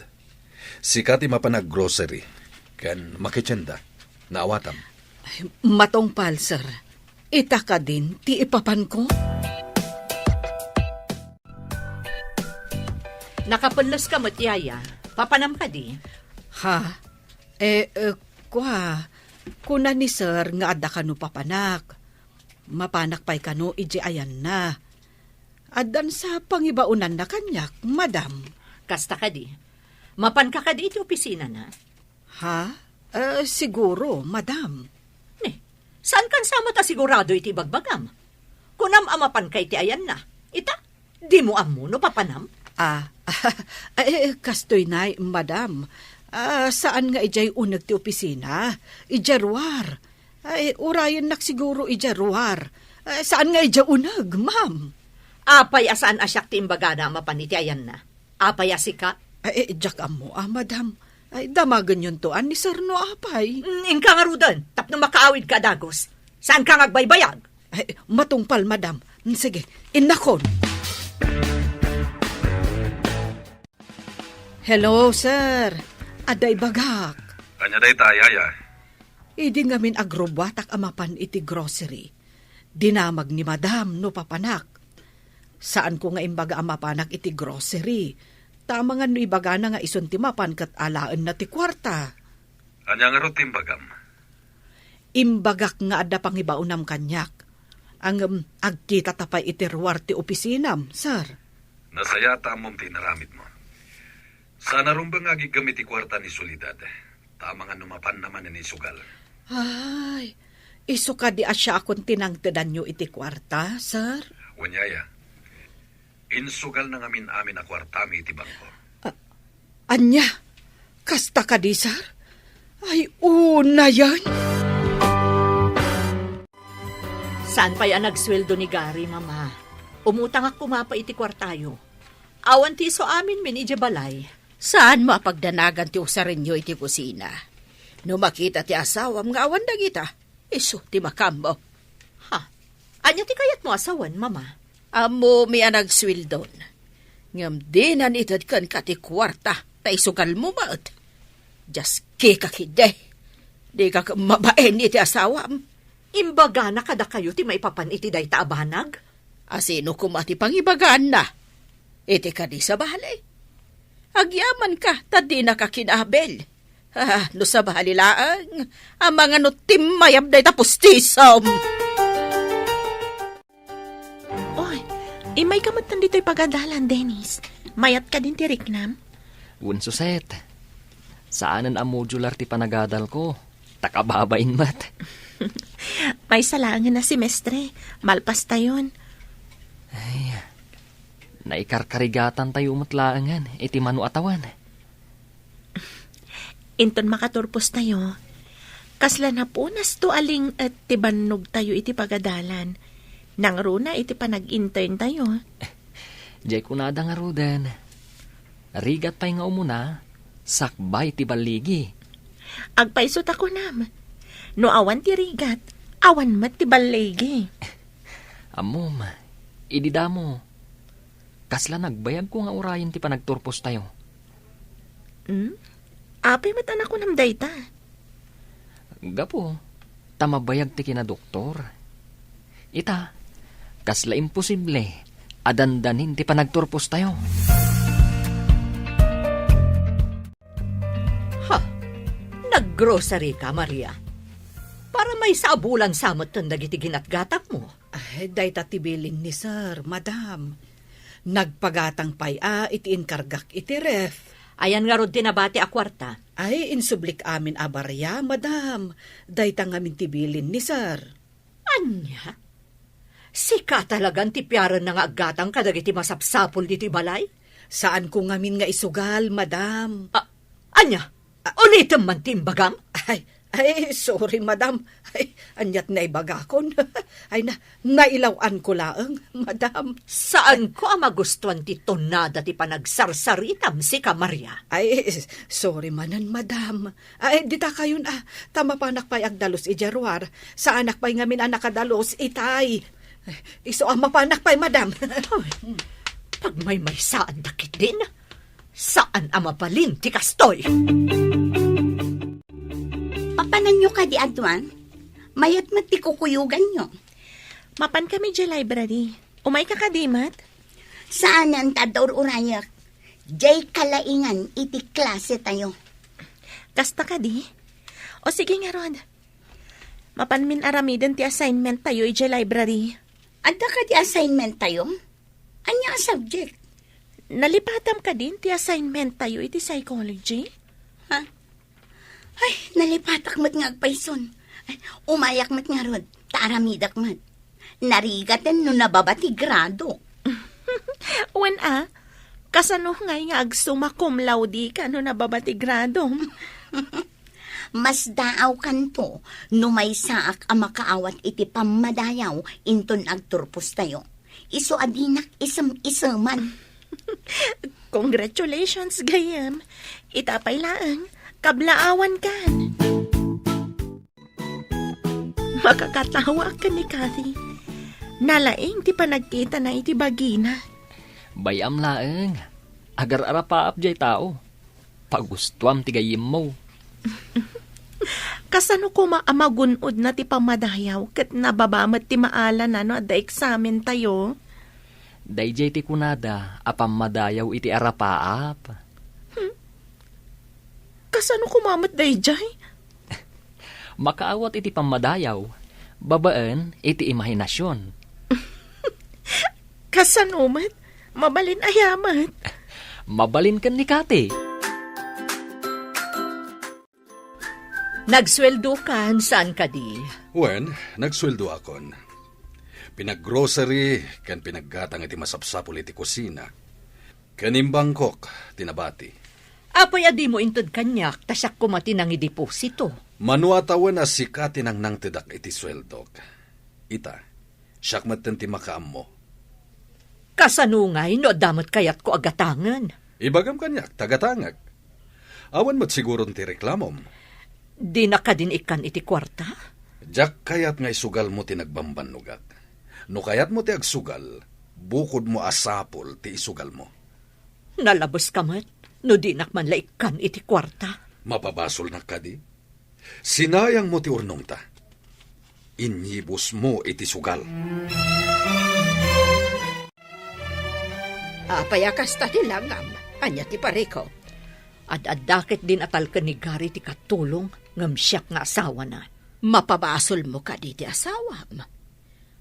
Sika ti mapan aggrocery ken makitienda. Naawatam. Ay, matungpal, sir. Ita kadin ti ipapanko? Nakapelles ka met, Yaya. Papanam kadi? Ha? Eh, eh, kua, kuna ni sir nga adda kano papanak. Mapanak pay kano idiay ayanna. Addan sa pangibaonanna kaniak, madam. Kasta kadi. Mapanka kadi iti opisinana? Ha? Eh, siguro, madam. Ne, saankan sa met a sigurado iti ibagbagam? Kunam a mapanka iti ayanna. Ita, dimo ammo no papanam? Ah, eh, kastoy nay, madam. Ah, saan nga idiay uneg ti opisina? Idiay ruar. Ay, urayennak siguro idiay ruar. Eh, saan nga idiay uneg, ma'am? Apay a saan a siak ti imbagana a mapan iti ayanna? Apay a sika? Ay, eh, diak ammo, ah, madam. Ay, damagenyonto a ni sir no apay. Mm, inka ngaruden, tapno makaawidka a dagus. Saanka nga agbaybayag? Ay, matungpal, madam. Mm, sige, innakon. Hello, sir. Adda ibagak. Ania dayta, Yaya? Idi ngamin agrubbuatak a mapan iti grocery, dinamag ni madam no papanak. Saanko nga imbaga a mapanak iti grocery. Ta amangan no ibagana nga isun ti mapan ket alaenna ti kuarta. Ania ngarud ti imbagam? Imbagak nga adda pangibaonam kaniak. Ngem agkitata pay iti ruar ti opisinam, sir. Nasayaat ta ammom ti inaramidmo. Saan a rumbeng nga agiggem iti kuarta ni Soledad. Ta amangan no mapanna manen isugal. Ay, isu kadi a siakon ti nangtedanyo iti kuarta, sir? Wen, Yaya. Insugalna ngamin amin a kuartami iti bangko. A-, ania? Kasta kadi, sir? Ay, unayen? Saan pay a nagsueldo ni Gary, Mama? Umutangak koma pay iti kuartayo. Awan ti isu aminmin idiay balay. Saanmo a pagdanagan ti usarenyo iti kusina? No makita ti asawam nga awan dagita, isu ti makaammo. Ha? Ania ti kayatmo a sawen, Mama? Ammomi a nagsueldon. Ngem dinan ited kenka ti kuarta ta isugalmo met. Diaskika ketdi. Dika ket mabain iti asawam. Imbagana kadakayo ti maipapan iti dayta a banag? A sino koma ti pangibagaanna? Iti kadi sabali? Agyamanka ta dinaka kinabil. Ah, no sabali laeng, amangan no timmayab dayta pustisom. Oy, immayka met ditoy pagadalan, Dennis. Mayat kadin ti riknam? Wen, Suset. Saanen a modular ti panagadalko. Ta kababain met. Maysa laengen a semestre, malpastayon. Ay, naikarkarigatantayo met laengen iti mano a tawen. Inton makaturpostayo, kasla napunasto a ling-et ti bannogtayo iti pagadalan. Nangruna iti panag-interntayo. Diay kunada ngaruden. Rigat pay nga umuna, sakbay ti balligi. Agpayso ta kunam. No awan ti rigat, awan met ti balligi. Ammom, idi damo, kasla nagbayagko nga urayen ti panagturpostayo. Hmm? Apay met a nakunam dayta? Gapu ta mabayag ti kinadoktor. Ita, kasla imposible a dandanin ti panagturpostayo. Ha? Naggrocery ka, Maria? Para maysa a bulan sa metten dagiti ginatgatangmo. Ay, dayta ti bilin ni sir, madam. Nagpagatang pay a iti inkargak iti ref. Ayan ngarud ti nabati a kuarta? Ay, insublik amin a baria, madam. Dayta ngamin ti bilin ni sir. Ania? Sika talagan ti piarenna nga aggatang kadagiti masapsapul ditoy balay? Saanko ngamin nga isugal, madam. A-, ania? Ulitem man ti imbagam? Ay, Ay, sorry, madam. Ay, aniat naibagakon. Ay, na, nailaw-anko laeng, madam. Saanko a magustuan ti tonada ti panagsarsaritam, sika, Maria. Ay, sorry manen, madam. Ay, dita kayon, ah, ta mapanak pay agdalus idiay ruar. Saanak pay ngamin a nakadalus itay. Isu a mapanak pay, madam. Ay, pagmaymaysaanda ketdin. Saan a mabalin ti kastoy. Papananyo kadi, Adwan? Mayat met ti kukuyoganyo. Mapan kami idiay library. Umayka kadi met? Saanen ta adda ur-urayek. Diay kalaingan iti klase tayo. Kasta kadi? O sige ngarud. Mapanmin aramiden ti assignment tayo idiay library. Adda kadi assignment tayo? Ania a subject? Nalipatam kadin ti assignment tayo iti psychology? Ha? Ay, nalipatak met nga agpayson. Ay, umayak met ngarud, ta aramidek met. Narigaten no nababa ti grado. Wen a, kasano ngay nga agsumma cum laude ka no nababa ti grado? Masdaawkanto no maysaak a makaawat iti pammadayaw inton agturpostayo. Isu a dinak isem-iseman. Congratulations, gayyem. Ita pay laeng, kablaawankan. Makakatawa ken ni Kathy. Nalaing ti panagkitana iti bagina. Bay-am laeng. Agar-arapaap jay tao. Pagustuam ti gayyemmo. Kasano koma a magun-odna ti pammadayaw ket nababa met ti maalana no adda eksamen tayo? Daydiay ti kunada a pammadayaw iti arapaap. Hmm. Kasano koma met daydiay? Makaawat iti pammadayaw babaen iti imahinasion. Kasano met? Mabalin aya met? Mabalin ken ni Kati. Nagsueldokan, saan kadi? Wen, nagsueldoakon. Pinaggrocery ken pinaggatang iti masapsapul iti kusina. Ken imbangkok ti nabati. Apay a dimo inted kaniak, ta siak koma ti nangideposito? Mano a tawen a sika ti nangnangtedak iti sueldok. Ita, siak metten ti makaammo. Kasano ngay no adda met kayatko a gatangen? Ibagam kaniak, ta gatangek. Awan met siguron ti reklamom. Dinak kadin ikkan iti kuarta? Diak kayat nga isugalmo ti nagbambannogak. No kayatmo ti agsugal, bukodmo a sapul ti isugalmo. Nalabeska met no dinak man la ikkan iti kuarta. Mapabasolnak kadi? Sinayangmo ti urnongta. Inyibusmo iti sugal. Apay a kasta ti langam? Ania ti parikop? Ad-adda ketdin a talken ni Gary ti katulong ngem siak nga asawana. Mapabasolmo kadi ti asawam?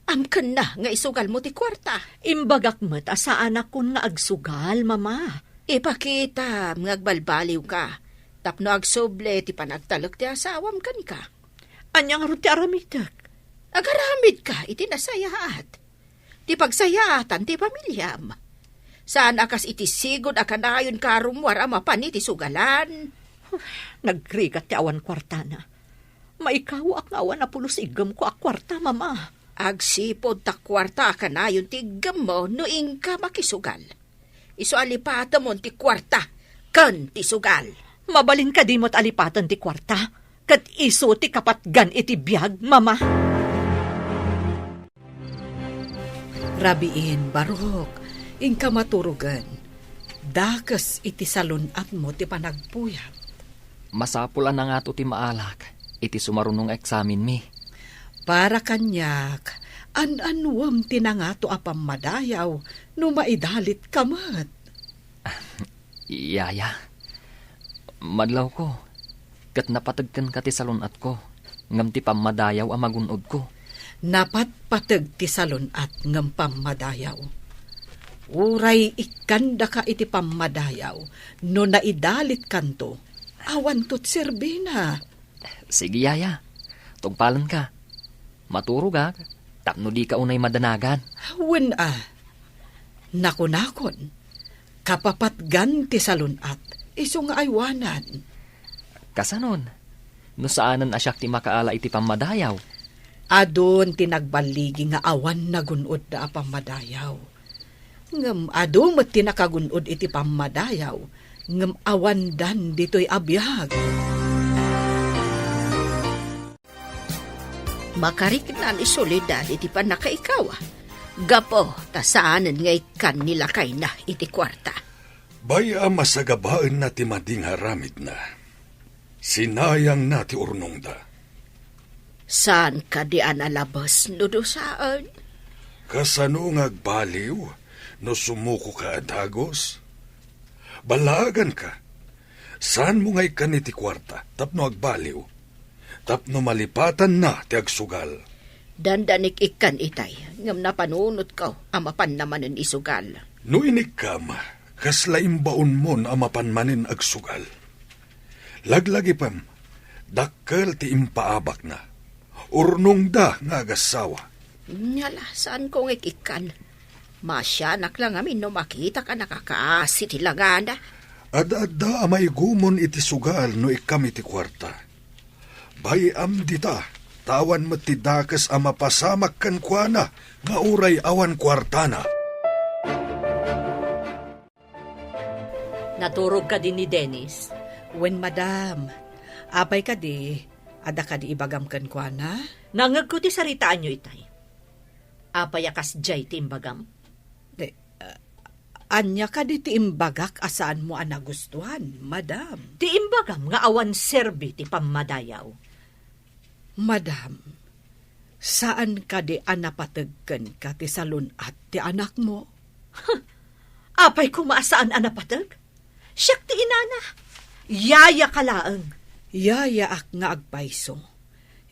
Amkenna nga isugalmo ti kuarta. Imbagak met a saanakon nga agsugal, Mama. Ipakitam nga agbalbaliwka tapno agsubli ti panagtalek ti asawam kenka. Ania ngarud ti aramidek? Agaramidka iti nasayaat. Ti pagsayaatan ti pamiliam. Saan a kas iti sigud a kanayon ka a rummuar a mapan iti sugalan. Nagrigat ti awan kuartana. Maikawaak nga awan a pulos iggemko a kuarta, Mama. Agsipud ta kuarta a kanayon ti iggemmo no inka makisugal. Isu a lipatemon ti kuarta ken ti sugal. Mabalin kadi met a lipaten ti kuarta, ket isu ti kapatgan iti biag, Mama? Rabiin, barok, inka maturogen. Dakes iti salun-atmo ti panagpuyat. Masapul a nangato ti maalak iti sumaruno nga eksamenmi. Para kaniak, an-annuem ti nangato a pammadayaw no maidalitka met. Yaya, madlawko, ket napateg kenka ti salun-atko, ngem ti pammadayaw a magun-odko. Napatpateg ti salun-at ngem pammadayaw. Uray ikkandaka iti pammadayaw no naidalitkanto, awanto ti serbina. Sige, yaya. Tungpalenka. Maturogak tapno dika unay madanagan. Wen a. Nakunakon, kapapatgan ti salun-at, isu nga aywanan. Kasanon? No saanen a siak ti makaala iti pammadayaw. Adun ti nagballigi nga awan nagun-odda a pammadayaw. Ngem adu met ti nakagun-od iti pammadayaw, ngem awandan ditoy a biag. Makarikna ni Soledad iti pannakaikaw, gapu ta saanen nga ikkan ni lakayna iti kuarta. Bay-am a sagabaenna ti madi nga aramidna. Sinayangna ti urnongda. Saan kadi a nalabes no dusaen? Kasano nga agbaliw no sumukoka a dagus? Ballaaganka. Saanmo nga ikkan iti kuarta tapno agbaliw, tapno malipatanna ti agsugal. Dandanik ikkan itay, ngem napanunotko a mapanna manen isugal. No inikkam, kasla imbaonmon a mapan manen agsugal. Laglagipem, dakkel ti impaabakna. Urnongda nga agassawa. Nya la, saanko nga ikkan. Masianak la ngamin no makitak a nakakaasi ti langana. Adda-adda a maigumon iti sugal no ikkam iti kuarta. Bay-am dita, ta awan met ti dakes a mapasamak kenkuana nga uray awan kuartana. Naturog kadi ni Dennis? Wen, madam. Apay kadi? Adda kadi ibagam kenkuana? Nangngegko ti saritaanyo itay. Apay a kasdiay ti imbagam? Eh, ah, ania kadi ti imbagak a saanmo a nagustuan, madam? Ti imbagam nga awan serbi ti pammadayaw. Madam, saan kadi a napateg kenka ti salun-at ti anakmo? Apay koma a saan a napateg? Siak ti inana. Yayaka laeng. Yayaak nga agpayso.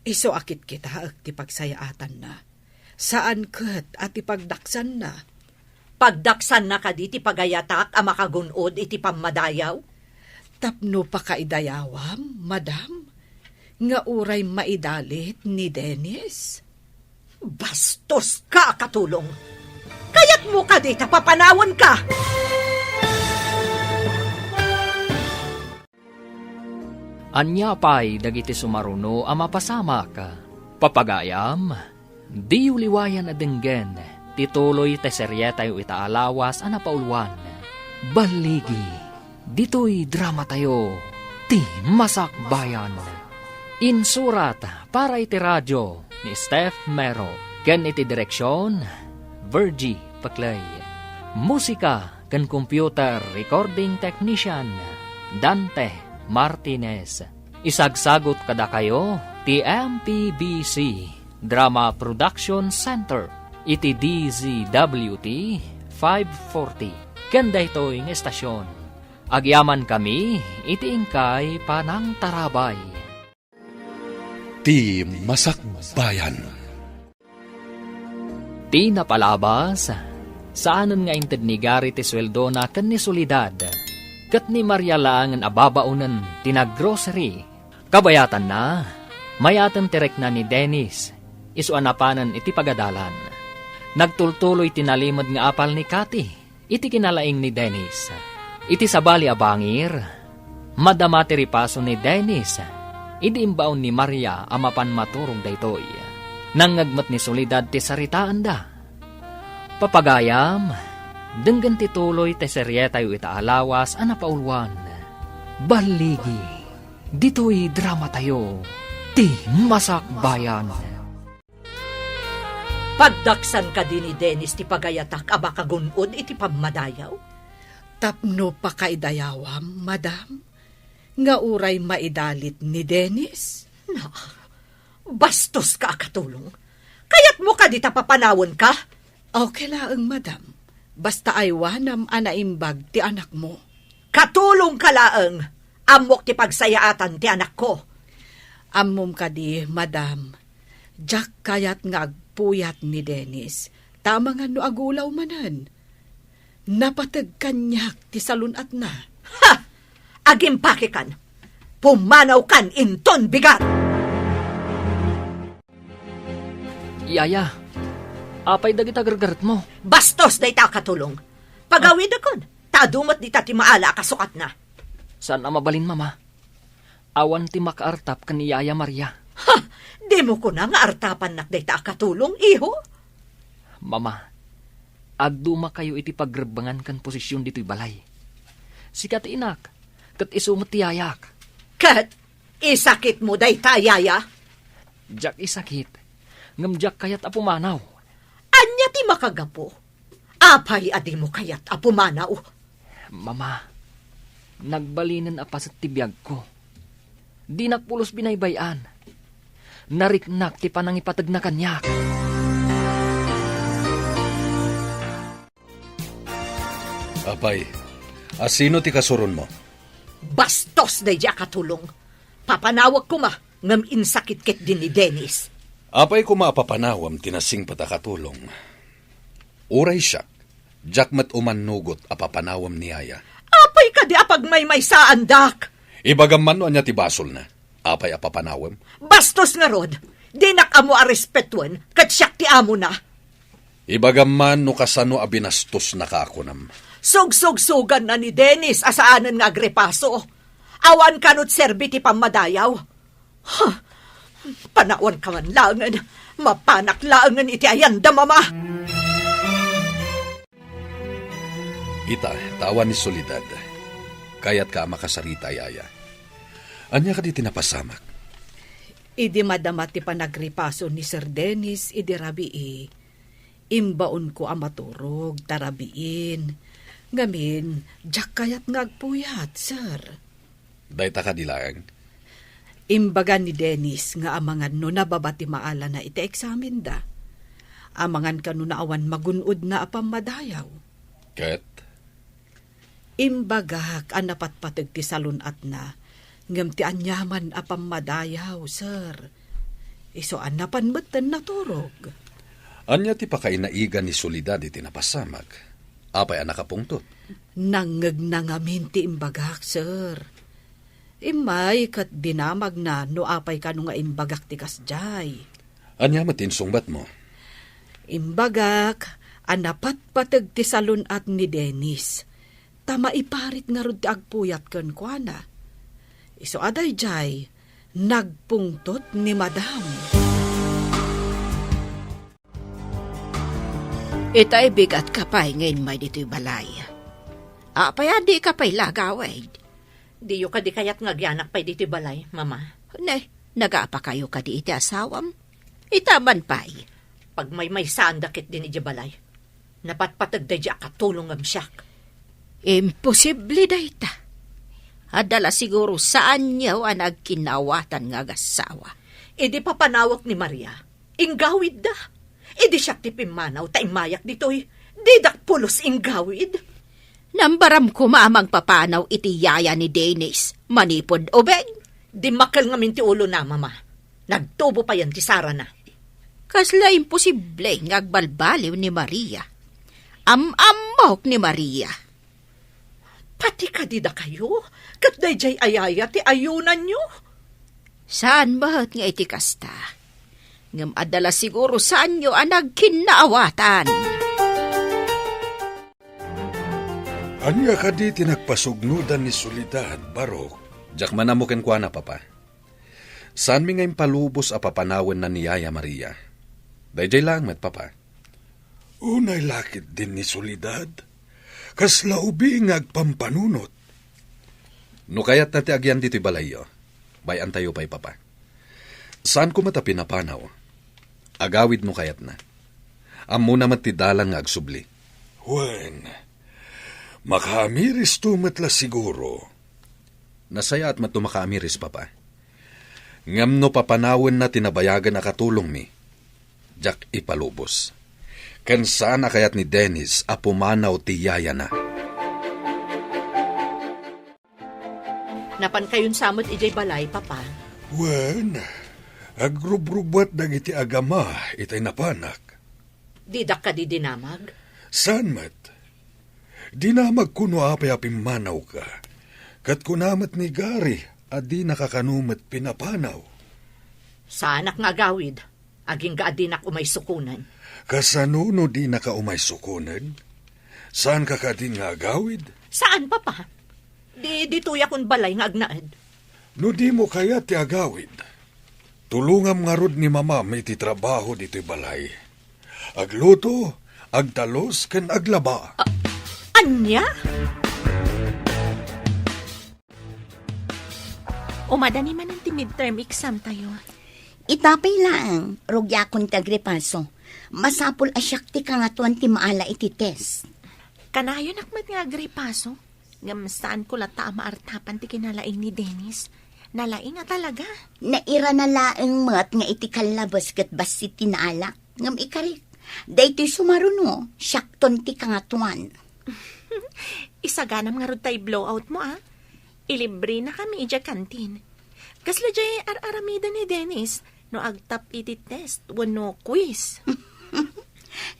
Isu a kitkitaek ti pagsayaatanna. Saan ket a ti pagdaksanna. Pagdaksanna kadi ti pagayatak a makagun-od iti pammadayaw? Tapno pakaidayawam, madam, nga uray maidalit ni Dennis. Bastoska a katulong! Kayatmo kadi ta papanawenka? Ania pay dagiti sumaruno a mapasamak? Papagayam, diyo liwayan a denggen ti tuloy ti serietayo ita a lawas a napauluan. Balligi, ditoy dramatayo, Ti Masakbayan. Insurat para iti radio ni Steph Mero ken iti direksion, Virgie Peclay. Musika ken computer recording technician, Dante Martinez. Isagsagut kadakayo ti M P B C Drama Production Center iti D Z W T five forty ken daytoy nga estasion. Agyamankami iti inkay panangtarabay. Ti Masakbayan. Ti napalabas, saanen nga inted ni Gary ti sueldona ken ni Soledad, ket ni Maria laengen a babaonen ti naggrocery. Kabayatanna, mayaten ti rikna ni Dennis, isu a napanen iti pagadalan. Nagtultuloy ti nalimed nga apal ni Cathy iti kinalaing ni Dennis. Iti sabali a bangir, madama ti ripaso ni Dennis idi imbaon ni Maria a mapan maturog daytoy. Nangngeg met ni Soledad ti saritaanda. Papagayam, denggen ti tuloy ti serietayo ita a lawas a napauluan. Balligi, ditoy dramatayo, Ti Masakbayan. Pagdaksan kadi ni Dennis ti pagayatak a makagun-od iti pammadayaw? Tapno pakaidayawam, madam, nga uray maidalit ni Dennis? Na, bastoska a katulong. Kayatmo kadi ta papanawenka? Okay laeng, madam. Basta aywanam a naimbag ti anakmo. Katulongka laeng. Ammok ti pagsayaatan ti anakko. Ammom kadi, madam, diak kayat nga agpuyat ni Dennis, ta amangan no agulaw manen. Napateg kaniak ti salun-atna. Ha! Agimpakekan! Pumanawkan inton bigat! Yaya, apay dagita gargaretmo? Bastos dayta a katulong. Pagawidekon, ta adu met dita ti maala a kasukatna. Saan a mabalin, Mama. Awan ti makaartap ken ni Yaya Maria. Ha! Dimo kuna nga artapannak dayta a katulong, iho? Mama, agdumakayo iti pagrebbengan ken posesion ditoy balay. Sika ti inak, ket isu met ti yayak. Ket isakitmo dayta a yaya? Diak isakit, ngem diak kayat a pumanaw. Ania ti makagapu? Apay a dimo kayat a pumanaw? Mama, nagbalinen a paset ti biagko. Dinak pulos binaybay-an. Nariknak ti panangipategna kaniak. Apay, asino ti kasuronmo? Bastos daydi a katulong. Papanawek koma, ngem insakit ketdi ni Dennis. Apay koma a papanawem ti nasingpet a katulong? Uray siak, diak met umannugot a papanawem ni Yaya. Apay kadi a pagmaymaysaandak? Ibagam man no ania ti basolna. Apay a papanawem? Bastos ngarud! Dinak ammo a respetuen, ket siak ti amona. Ibagam man no kasano a binastosnaka a kunam. Sugsugsuganna ni Dennis a saanen nga agrepaso. Awan kano ti serbi ti pammadayaw. Huh! Panawanka man laengen, mapanak laengen iti ayanda, Mama! Ita, ta awan ni Soledad. Kayatka a makasarita, Yaya. Ania kadi ti napasamak? Idi madama ti panagripaso ni Sir Dennis idi rabii, imbaonko a maturog ta rabiin. Ngamin, diak kayat nga agpuyat, sir. Dayta kadi laeng? Imbaga ni Dennis nga amangan no nababa ti maalana iti eksamenda. Amangan kano no awan magun-odna a pammadayaw. Ket? Imbagak a napatpateg ti salun-atna, ngem ti aniaman a pammadayaw, sir. Isu a napan metten naturog. Ania ti pakainaigan ni Soledad iti napasamak? Apay a nakapungtot? Nangngegna ngamin ti imbagak, sir. Immay ket dinamagna no apay kano nga imbagak ti kasdiay. Ania met ti insungbatmo? Imbagak a napatpateg ti salun-at ni Dennis, ta maiparit ngarud ti agpuyat kenkuana. Isu a daydiay, nagpungtot ni Madam. Itay bigatka pay nga immay ditoy balay. Apay a dika pay la agawid? Diyo kadi kayat nga agyanak pay ditoy balay, Mama? Ne, nagapakayo kadi iti asawam? Ita man pay. Pagmaymaysaanda ketdin idiay balay. Napatpateg daydi a katulongem siak. Imposible dayta. Adda la siguro saanyo a nagkinnaawatan nga agassawa. Idi papanawek ni Maria, inggawidda. Idi siak ti pimmanaw ta immayak ditoy, didak pulos inggawid. Nambaram koma a mangpapanaw iti yaya ni Dennis manipud ubing. Dimmakkel ngamin ti ulona, Mama. Nagtubo payen ti sarana. Kasla imposible nga agbalbaliw ni Maria. Am-ammok ni Maria. Pati kadi dakayo, ket daydiay a yaya ti ayunanyo? Saan met nga iti kasta. Ngem adda la siguro saanyo a nagkinnaawatan. Ania kadi ti nagpasugnodan ni Soledad, Barok? Diak man ammo kenkuana, Papa. Saanmi nga impalubos a papanawenna ni Yaya Maria. Daydiay laeng met, Papa. Unay la ketdin ni Soledad, kasla ubing nga agpampanunot. No kayatna ti agyan ditoy balayyo, bay-antayo pay, Papa. Saanko met a pinapanaw. Agawid no kayatna. Ammona met ti dalan nga agsubli. Wen, makaamiristo met la siguro. Nasayaat met no makaamiris, Papa. Ngem no papanawenna ti nabayagen a katulongmi, diak ipalubos. Ken saan a kayat ni Dennis a pumanaw ti yayana. Napankayon sa met idiay balay, Papa? Wen, agrubrubbuat dagiti agama itay napanak. Didak kadi dinamag? Saan met? Dinamagko no apay a pimmanawka. Ket kuna met ni Gary a dinaka kano met pinapanaw. Saanak nga agawid, agingga a dinak umay sukonen. Kasano no dinaka umay sukonen? Saanka kadin nga agawid? Saan, Papa. Di, ditoyakon balay nga agnaed. No dimo kayat ti agawid, tulongam ngarud ni mamam iti trabaho ditoy balay. Agluto, agtalus, ken aglaba. Ania? Umadani manen ti midterm exam tayo. Itapay laeng, rugiakon ti agripaso. Masapul a siak ti kangatoan ti maala iti test. Kanayonak met nga agripaso, ngem saanko latta a maartapan ti kinalaing ni Dennis. Nalaing a talaga. Nairana laeng met nga iti kallabes ket bassit ti naalak. Ngem ikarik, daytoy sumaruno, siakton ti kangatoan. Isaganam ngarud tay blowout mo, a? Ilibrenakami idiay kantin. Kasla diay ar-aramiden ni Dennis no agtap iti test wenno quiz.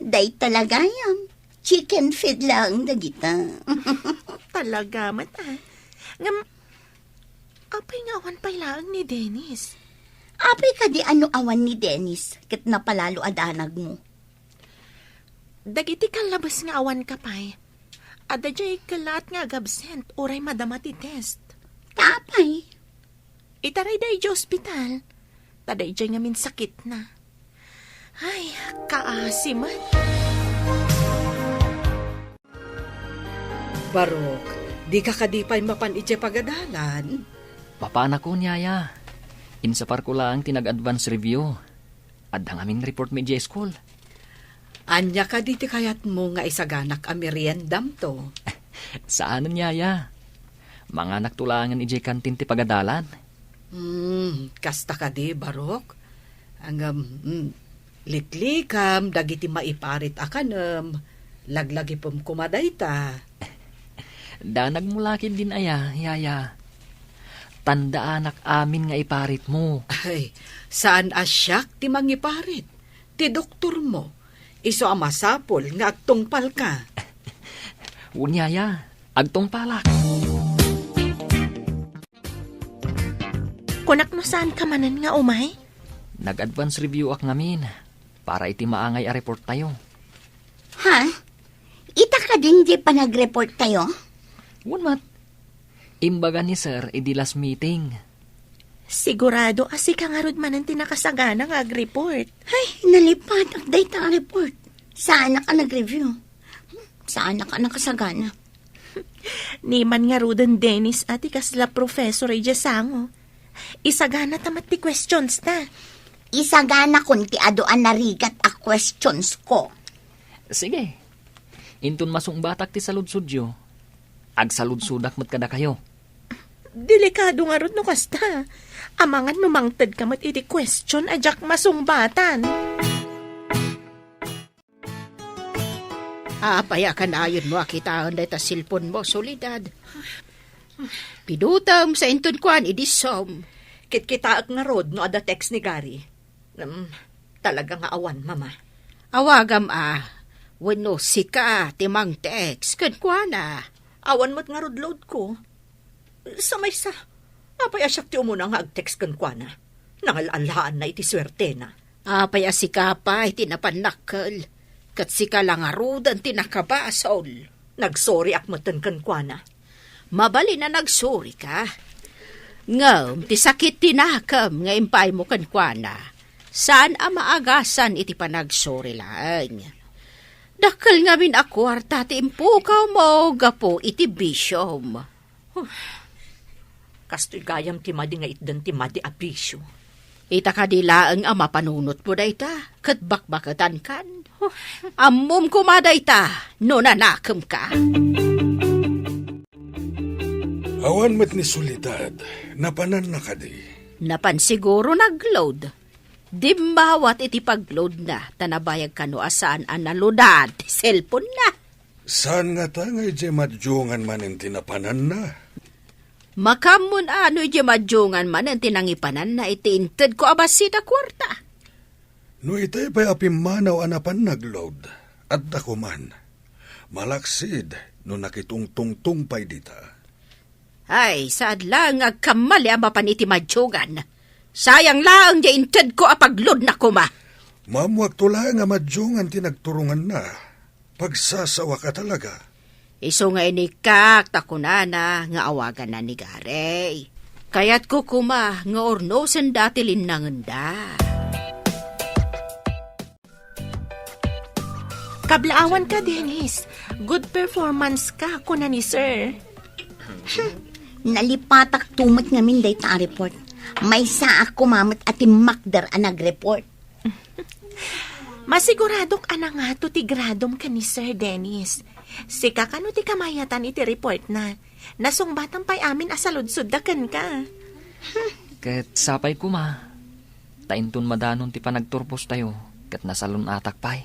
Dayta la gayam. Chicken feed laeng dagita. Talaga met, a. Ngem, apay nga awan pay laeng ni Dennis? Apay kadi a no awan ni Dennis ket napalalo a danagmo? Dagiti kallabes nga awan ka pay, adda diay kellaat nga agabsent uray madama ti test. Ta apay? Itarayda idiay ospital, ta daydiay ngamin sakitna. Ay, kaasi man. Barok, dika kadi pay mapan idiay pagadalan? Mapanakon, yaya. Insaparko laeng ti nag-advance review. Adda ngamin report mi idiay school. Ania kadi ti kayatmo nga isaganak a meriendamto? Saanen, yaya. Manganakto laengen idiay kantin ti pagadalan. Hmm, kasta kadi, Barok? Ngem, mm, liklikam dagiti maiparit a kanem. Laglagipem koma dayta. Danagmo la ketdin aya, yaya. Tandaanak amin nga iparitmo. Ay, saan a siak ti mangiparit. Ti doktormo, isu a masapul nga agtungpalka. Wen, yaya, agtungpalak. Kunak no saanka manen nga umay? Nag-advance review-ak ngamin para iti maangay a report tayo. Ha? Ita kadin diay panagreport tayo? Wen met. Imbaga ni Sir idi last meeting. Sigurado a sika ngarud manen ti nakasagana nga agreport. Ay, nalipatak dayta a report. Saanak a nagreview. Saanak a nakasagana. Ni man ngaruden Dennis a ti kasla professor idiay sango. Isaganata met ti questions ta. Isaganakon ti adu a narigat a questions ko. Sige. Inton masungbatak ti saludsodyo, agsaludsodak met kadakayo. Delikado ngarud no kasta. Amangan no mangted ka met iti question a diak masungbatan. Apay a kanayonmo a kitaen dayta cellphone mo, Soledad? Pidutem sa inton kuan idi Zoom. Kitkitaek ngarud no adda text ni Gary. Ngem, talaga nga awan, Mama. Awagam a, wenno sika ti mangtext kenkuana. Awan met ngarud load ko. Sa maysa, apay a siak ti umuna nga agtext kenkuana? Nangal-allaanna iti suertena. Apay a sika pay ti napannakkel, ket sika la ngaruden ti nakabasol. Nagsoriak metten kenkuana. Mabalin a nagsorika. Ngem ti sakit ti nakem nga impaaymo kenkuana, saan a maagasan iti panagsori laeng. Dakkel ngamin a kuarta ti impukawmo gapu iti bisiom. Huh. Kastoy gayam ti madi nga itdan ti madi a bisio. Ita kadi laeng a mapanunotmo dayta, ket bakbaketankan. Huh. Ammom koma dayta no nanakemka. Awan met ni Soledad, napananna kadi? Napan siguro nagload. Dimmawat iti pagloadna, ta nabayag kano a saan a naloadan ti cellphone-na. Saan ngata nga idiay madiongan manen ti napananna? Makaammoan a no idiay madiongan manen ti nangipananna iti intedko a bassit a kuarta. No itay pay a pimmanaw a napan nagload, adda koman. Malaksid no nakitungtungtong pay dita. Ay, saad laeng nga agkammali a mapan iti madiongan. Sayang laeng diay intedko a pagloadna koma. Maammoakto laeng a madiongan ti nagturonganna. Pagsasawak a talaga. Isu nga inikkat ta kunana nga awaganna ni Gary. Kayatko koma nga urnosenda ti linnangenda. Kablaawanka, Dennis. Good performance ka, kuna ni Sir. Nalipatak to met ngamin dayta a report. Maysaak koma met a timmakder a nag-report. Masiguradok a nangato ti gradom ken ni Sir Dennis. Sika kano ti kamayatan iti report na. Nasungbatam pay amin a saludsodda kenka. Ket sapay koma, ta inton madanon ti panagturpostayo, ket nasalun-atak pay.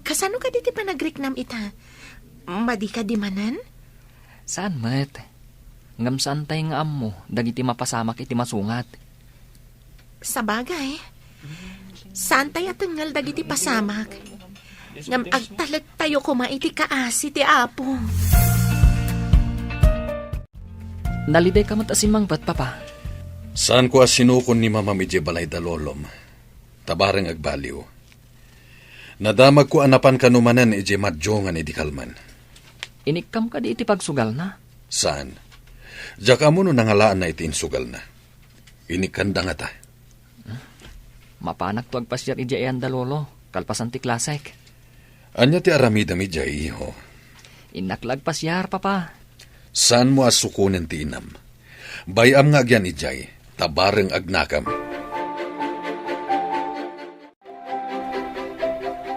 Kasano kadi ti panagriknam ita? Madi kadi manen? Saan met. Ngem saantay nga ammo dagiti mapasamak iti masungat. Sabagay, saantay a tengngel dagiti pasamak. Ngem agtalektayo koma iti kaasi ti Apo. Nalidayka met a simmangpet, Papa. Saanko a sinukon ni Mamam idiay balay da Lolom. Ta bareng agbaliw. Nadamagko a napan kano manen idiay madiongan idi kalman. Inikkam kadi iti pagsugalna? Saan. Diak ammo no nangalaanna iti insugalna. Inikkanda ngata. Mapanakto agpasiar idiay ayan da Lolo, kalpasan ti klasek. Ania ti aramidem idiay, iho? Innak la agpasiar, Papa. Saanmo a sukonen ti inam. Bay-am nga agyan idiay, ta bareng agnakem.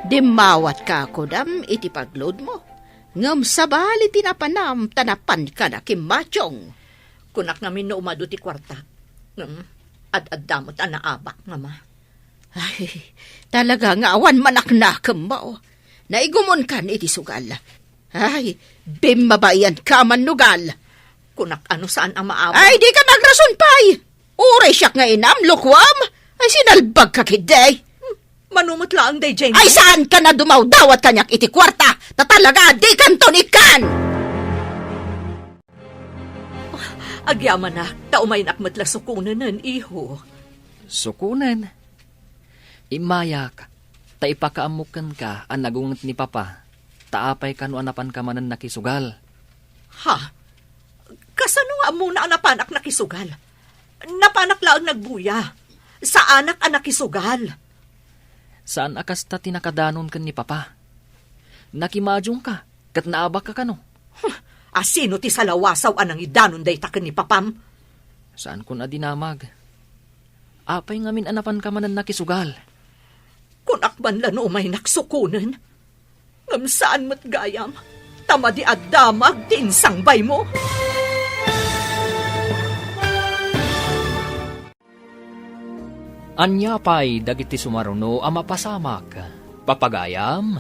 Dimmawatka, kunam, iti pagloadmo. Ngem sabali ti napanam, ta napanka nakimmatyong. Kunak ngamin no umadu ti kuartak. Ngem ad-adda met a naabak, Mama. Ay, talaga nga awan manaknakemmo. Naigumonkan iti sugal. Ay, bimmabaianka, mannugal. Kunak a no saan a maawat. Ay, dika agrason pay! Uray siak nga inam, lukuam! Ay, sinalbagka ketdi! Mano met laeng daydiay? Ay, saanka a dumawdawat kaniak iti kuarta, ta talaga dikanton ikkan! Agyamanak, ta umaynak met la sukonenen, iho. Sukonen? Immayak, ta ipakaammok kenka a nagunget ni Papa, ta apay kano a napanka manen nakisugal. Ha? Kasano nga ammona a napanak nakisugal? Napanak laeng nagbuya. Saanak a nakisugal. Saan a kasta ti nakadanon ken ni Papa. Nakimmatyongka, ket naabakka kano. Huh, a sino ti salawasaw a nangidanon dayta ken ni Papam? Saankon a dinamag. Apay ngamin a napanka manen nakisugal? Kunak man la no umaynak sukonen. Ngem saan met gayam, ta madi a damag ti insangbaymo. Ania pay dagiti sumaruno a mapasamak? Papagayam,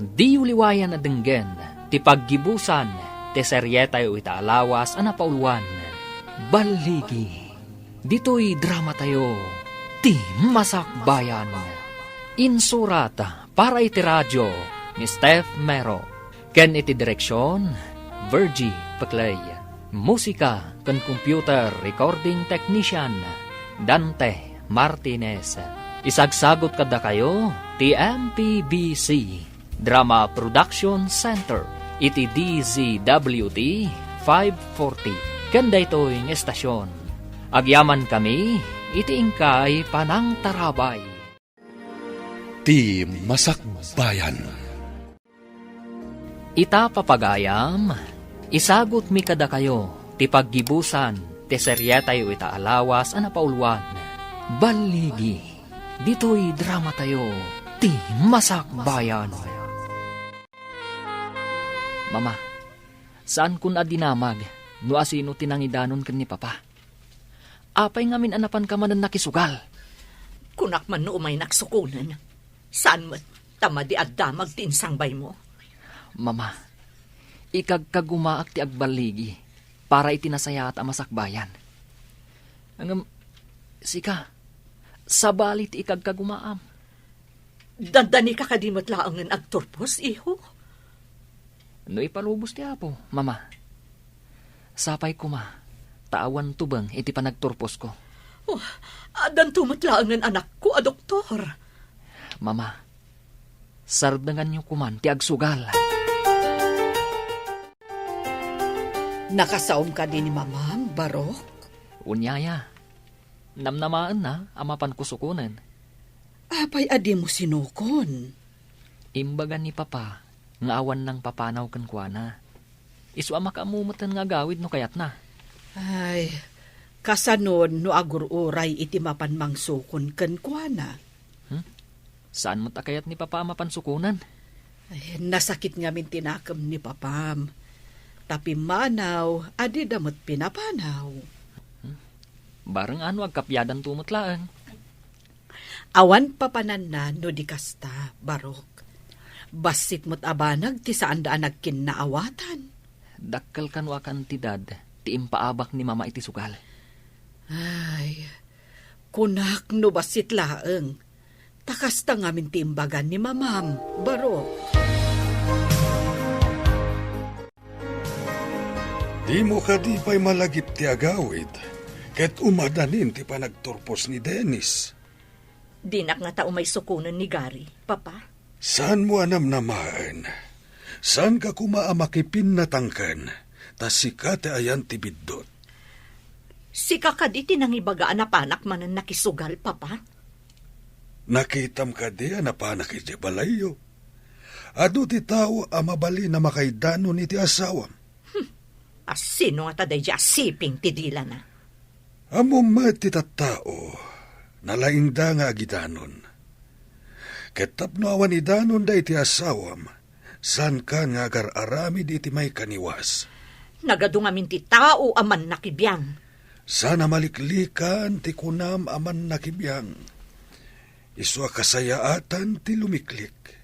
diyo liwayan a denggen ti paggibusan ti serietayo ita a lawas a napauluan, Balligi. Ditoy dramatayo, Ti Masakbayan. Insurat para iti radio ni Steph Mero, ken iti direksion, Virgie Peclay. Musika ken computer recording technician, Dante Martinez. Isagsagut kadakayo ti M P B C Drama Production Center iti D Z W T five forty ken daytoy nga estasion. Agyamankami iti inkay panangtarabay. Ti Masakbayan. Ita, papagayam, isagutmi kadakayo ti paggibusan ti serietayo ita a lawas a napauluan, Balligi. Ditoy dramatayo, Ti Masakbayan. Mama, saankon a dinamag no asino ti nangidanon ken ni Papa. Apay ngamin a napanka manen nakisugal? Kunak man no umaynak sukonen. Saan met, ta madi a damag ti insangbaymo. Mama, ikagkagumaak ti agballigi para iti nasayaat a masakbayan. Ngem, sika, sabali ti ikagkagumaam. Dandanika kadi met laengen agturpos, iho? No ipalubos ti Apo, Mama. Sapay koma, ta awan tubeng iti panagturposko. Oh, addanto met laengen anakko a doktor. Mama, sardenganyo koman ti agsugal. Nakasaom kadi ni Mamam, Barok? Wen, yaya, namnamaenna a mapanko sukonen. Apay a dimo sinukon? Imbaga ni Papa nga awan nangpapanaw kenkuana. Isu a makaammo metten nga agawid no kayatna. Ay, kasanon no agur-uray iti mapan mangsukon kenkuana? Hmm? Saan met a kayat ni Papa a mapansukonen? Ay, nasakit ngamin ti nakem ni Papam. Ta pimmanaw a dida met pinapanaw. Hmm? Bareng ano agkapiadanto met laeng. Awan papananna no di kasta, Barok. Bassit met a banag ti saanda a nagkinnaawatan. Dakkel kano a kantidad ti impaabak ni Mama iti sugal. Ay, kunak no bassit laeng. Ta kasta ngamin ti imbaga ni Mamam, Barok. Dimo kadi pay malagip ti agawid, ket umadanin ti panagturpos ni Dennis? Dinak ngata umay sukonen ni Gary, Papa. Saanmo a namnamaen? Saanka koma a makipinnatangken, ta sika ti ayan ti biddut. Sika kadi ti nangibaga a napanak manen nakisugal, Papa? Nakitam kadi a napanak idiay balayyo? Adu ti tao a mabalin a makaidanon iti asawam? Hmm. Asino ngata daydiay a siping ti dilana? Ammom met ti tattao, nalaingda nga agidanon. Ket tapno awan idanonda iti asawam, saankan nga agar-aramid iti maikaniwas. Nagadu ngamin ti tao a mannakibiang. Saan a maliklikan ti kunam a mannakibiang. Isu a kasayaatan ti lumiklik.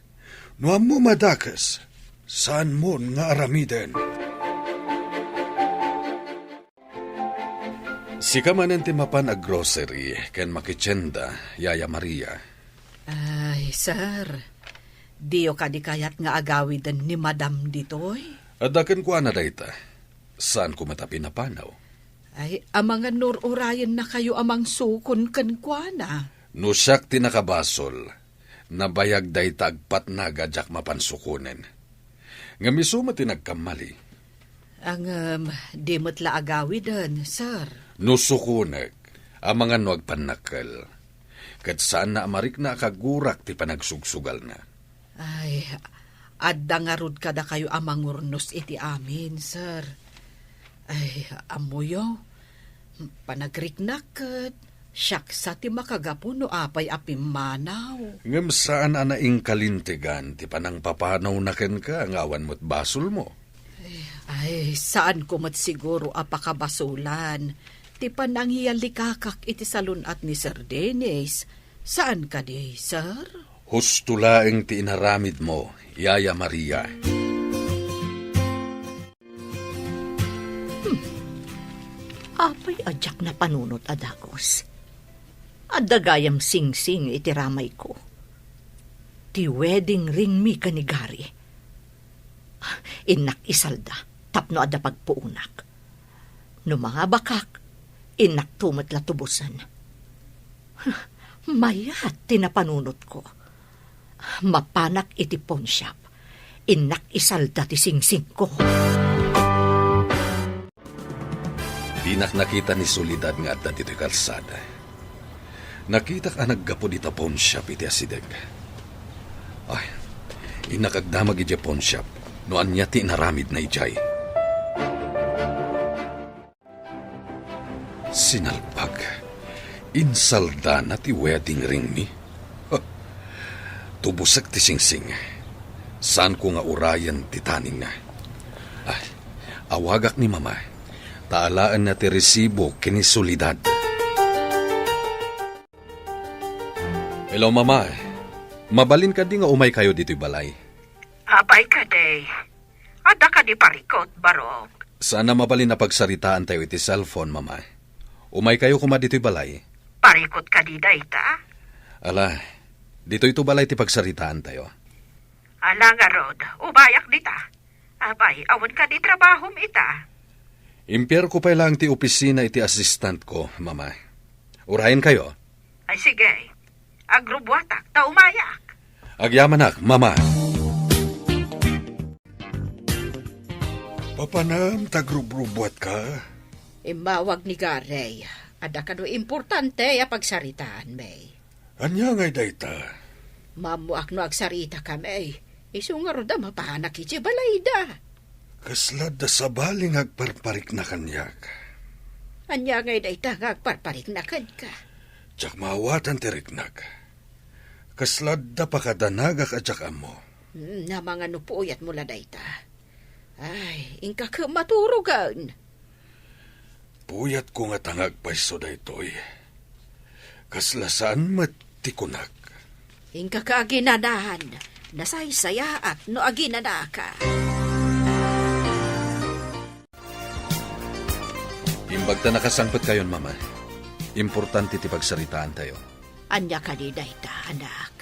No ammom a dakes, saanmon nga aramiden. Sika manen ti mapan a grocery ken makitienda, Yaya Maria. Ay, sir. Diyo kadi kayat nga agawiden ni Madam ditoy? Adda kenkuana dayta. Saanko met a pinapanaw. Ay, amangan no ur-urayennakayo a mangsukon kenkuana. No siak ti nakabasol, nabayag dayta agpatnag a diak mapan sukonen. Ngem isu met ti nagkammali. Ngem, di met la agawiden, sir. No sukonek, amangan no agpannakkel. Ket saanna a marikna a kagurak ti panagsugsugalna. Ay, adda ngarud kadakayo a mangurnos iti amin, sir. Ay, ammoyo, panagriknak ket siak sa ti makagapu no apay a pimmanaw. Ngem saan a naingkalintegan ti panangpapanawna kenka nga awan met basolmo. Ay, saanko met siguro a pakabasolan ti panangiyalikakak iti salun-at ni Sir Dennis. Saan kadi, sir? Husto laeng ti inaramidmo, Yaya Maria. Hmm. Apay a diak napanunot a dagus? Adda gayam singsing iti ramayko. Ti wedding ring mi ken ni Gary. Innak isalda tapno adda pagpuonak. No mangabakak, innakto met la tubosen. Mayat ti napanunotko. Mapanak iti pawnshop, innak isalda ti singsingko. Dinak nakita ni Soledad nga adda ditoy kalsada. Nakitak a naggapu dita pawnshop iti asideg. Ay, innak agdamag idiay pawnshop no ania ti inaramidna idiay. Sinalbag. Insaldana ti wedding ringmi. Huh. Tubosek ti singsing. Saanko nga urayen ti taningna. Ay, awagak ni Mama. Ta alaenna ti resibo ken ni Soledad. Hello, Mama. Mabalin kadi nga umaykayo ditoy balay? Apay kadi? Adda kadi parikut, Barok? Saan a mabalin a pagsaritaantayo iti cellphone, Mama. Umaykayo koma ditoy balay. Parikut kadi dayta? Ala, ditoyto balay ti pagsaritaantayo. Ala ngarud, umayak dita. Apay, awan kadi trabahom ita? Impierko pay laeng ti opisina iti assistantko, Mama. Urayenkayo? Ay, sige. Agrubbuatak, ta umayak. Agyamanak, Mama. Papanam ta agrubrubuatka? Immawag ni Gary. Adda kano importante a pagsaritaan, May. Ania ngay dayta? Maammoak no agsaritakami. Isu ngarud a mapanak iti balayda. Kasla adda sabali nga agparparikna kaniak. Ania ngay dayta nga agparparikna kenka? Diak maawatan ti riknak. Kasla adda pakadanagak a diak ammo. Hmm, namangano puyatmo la dayta. Ay, inka ket maturogen. Puyatko ngata nga agpayso daytoy. Kasla saan met ti kunak. Inka ka aginanahan, nasaysayaat no aginanaka. Imbag ta nakasangpetkayon, Mama. Importante ti pagsaritaantayo. Ania kadi dayta, anak?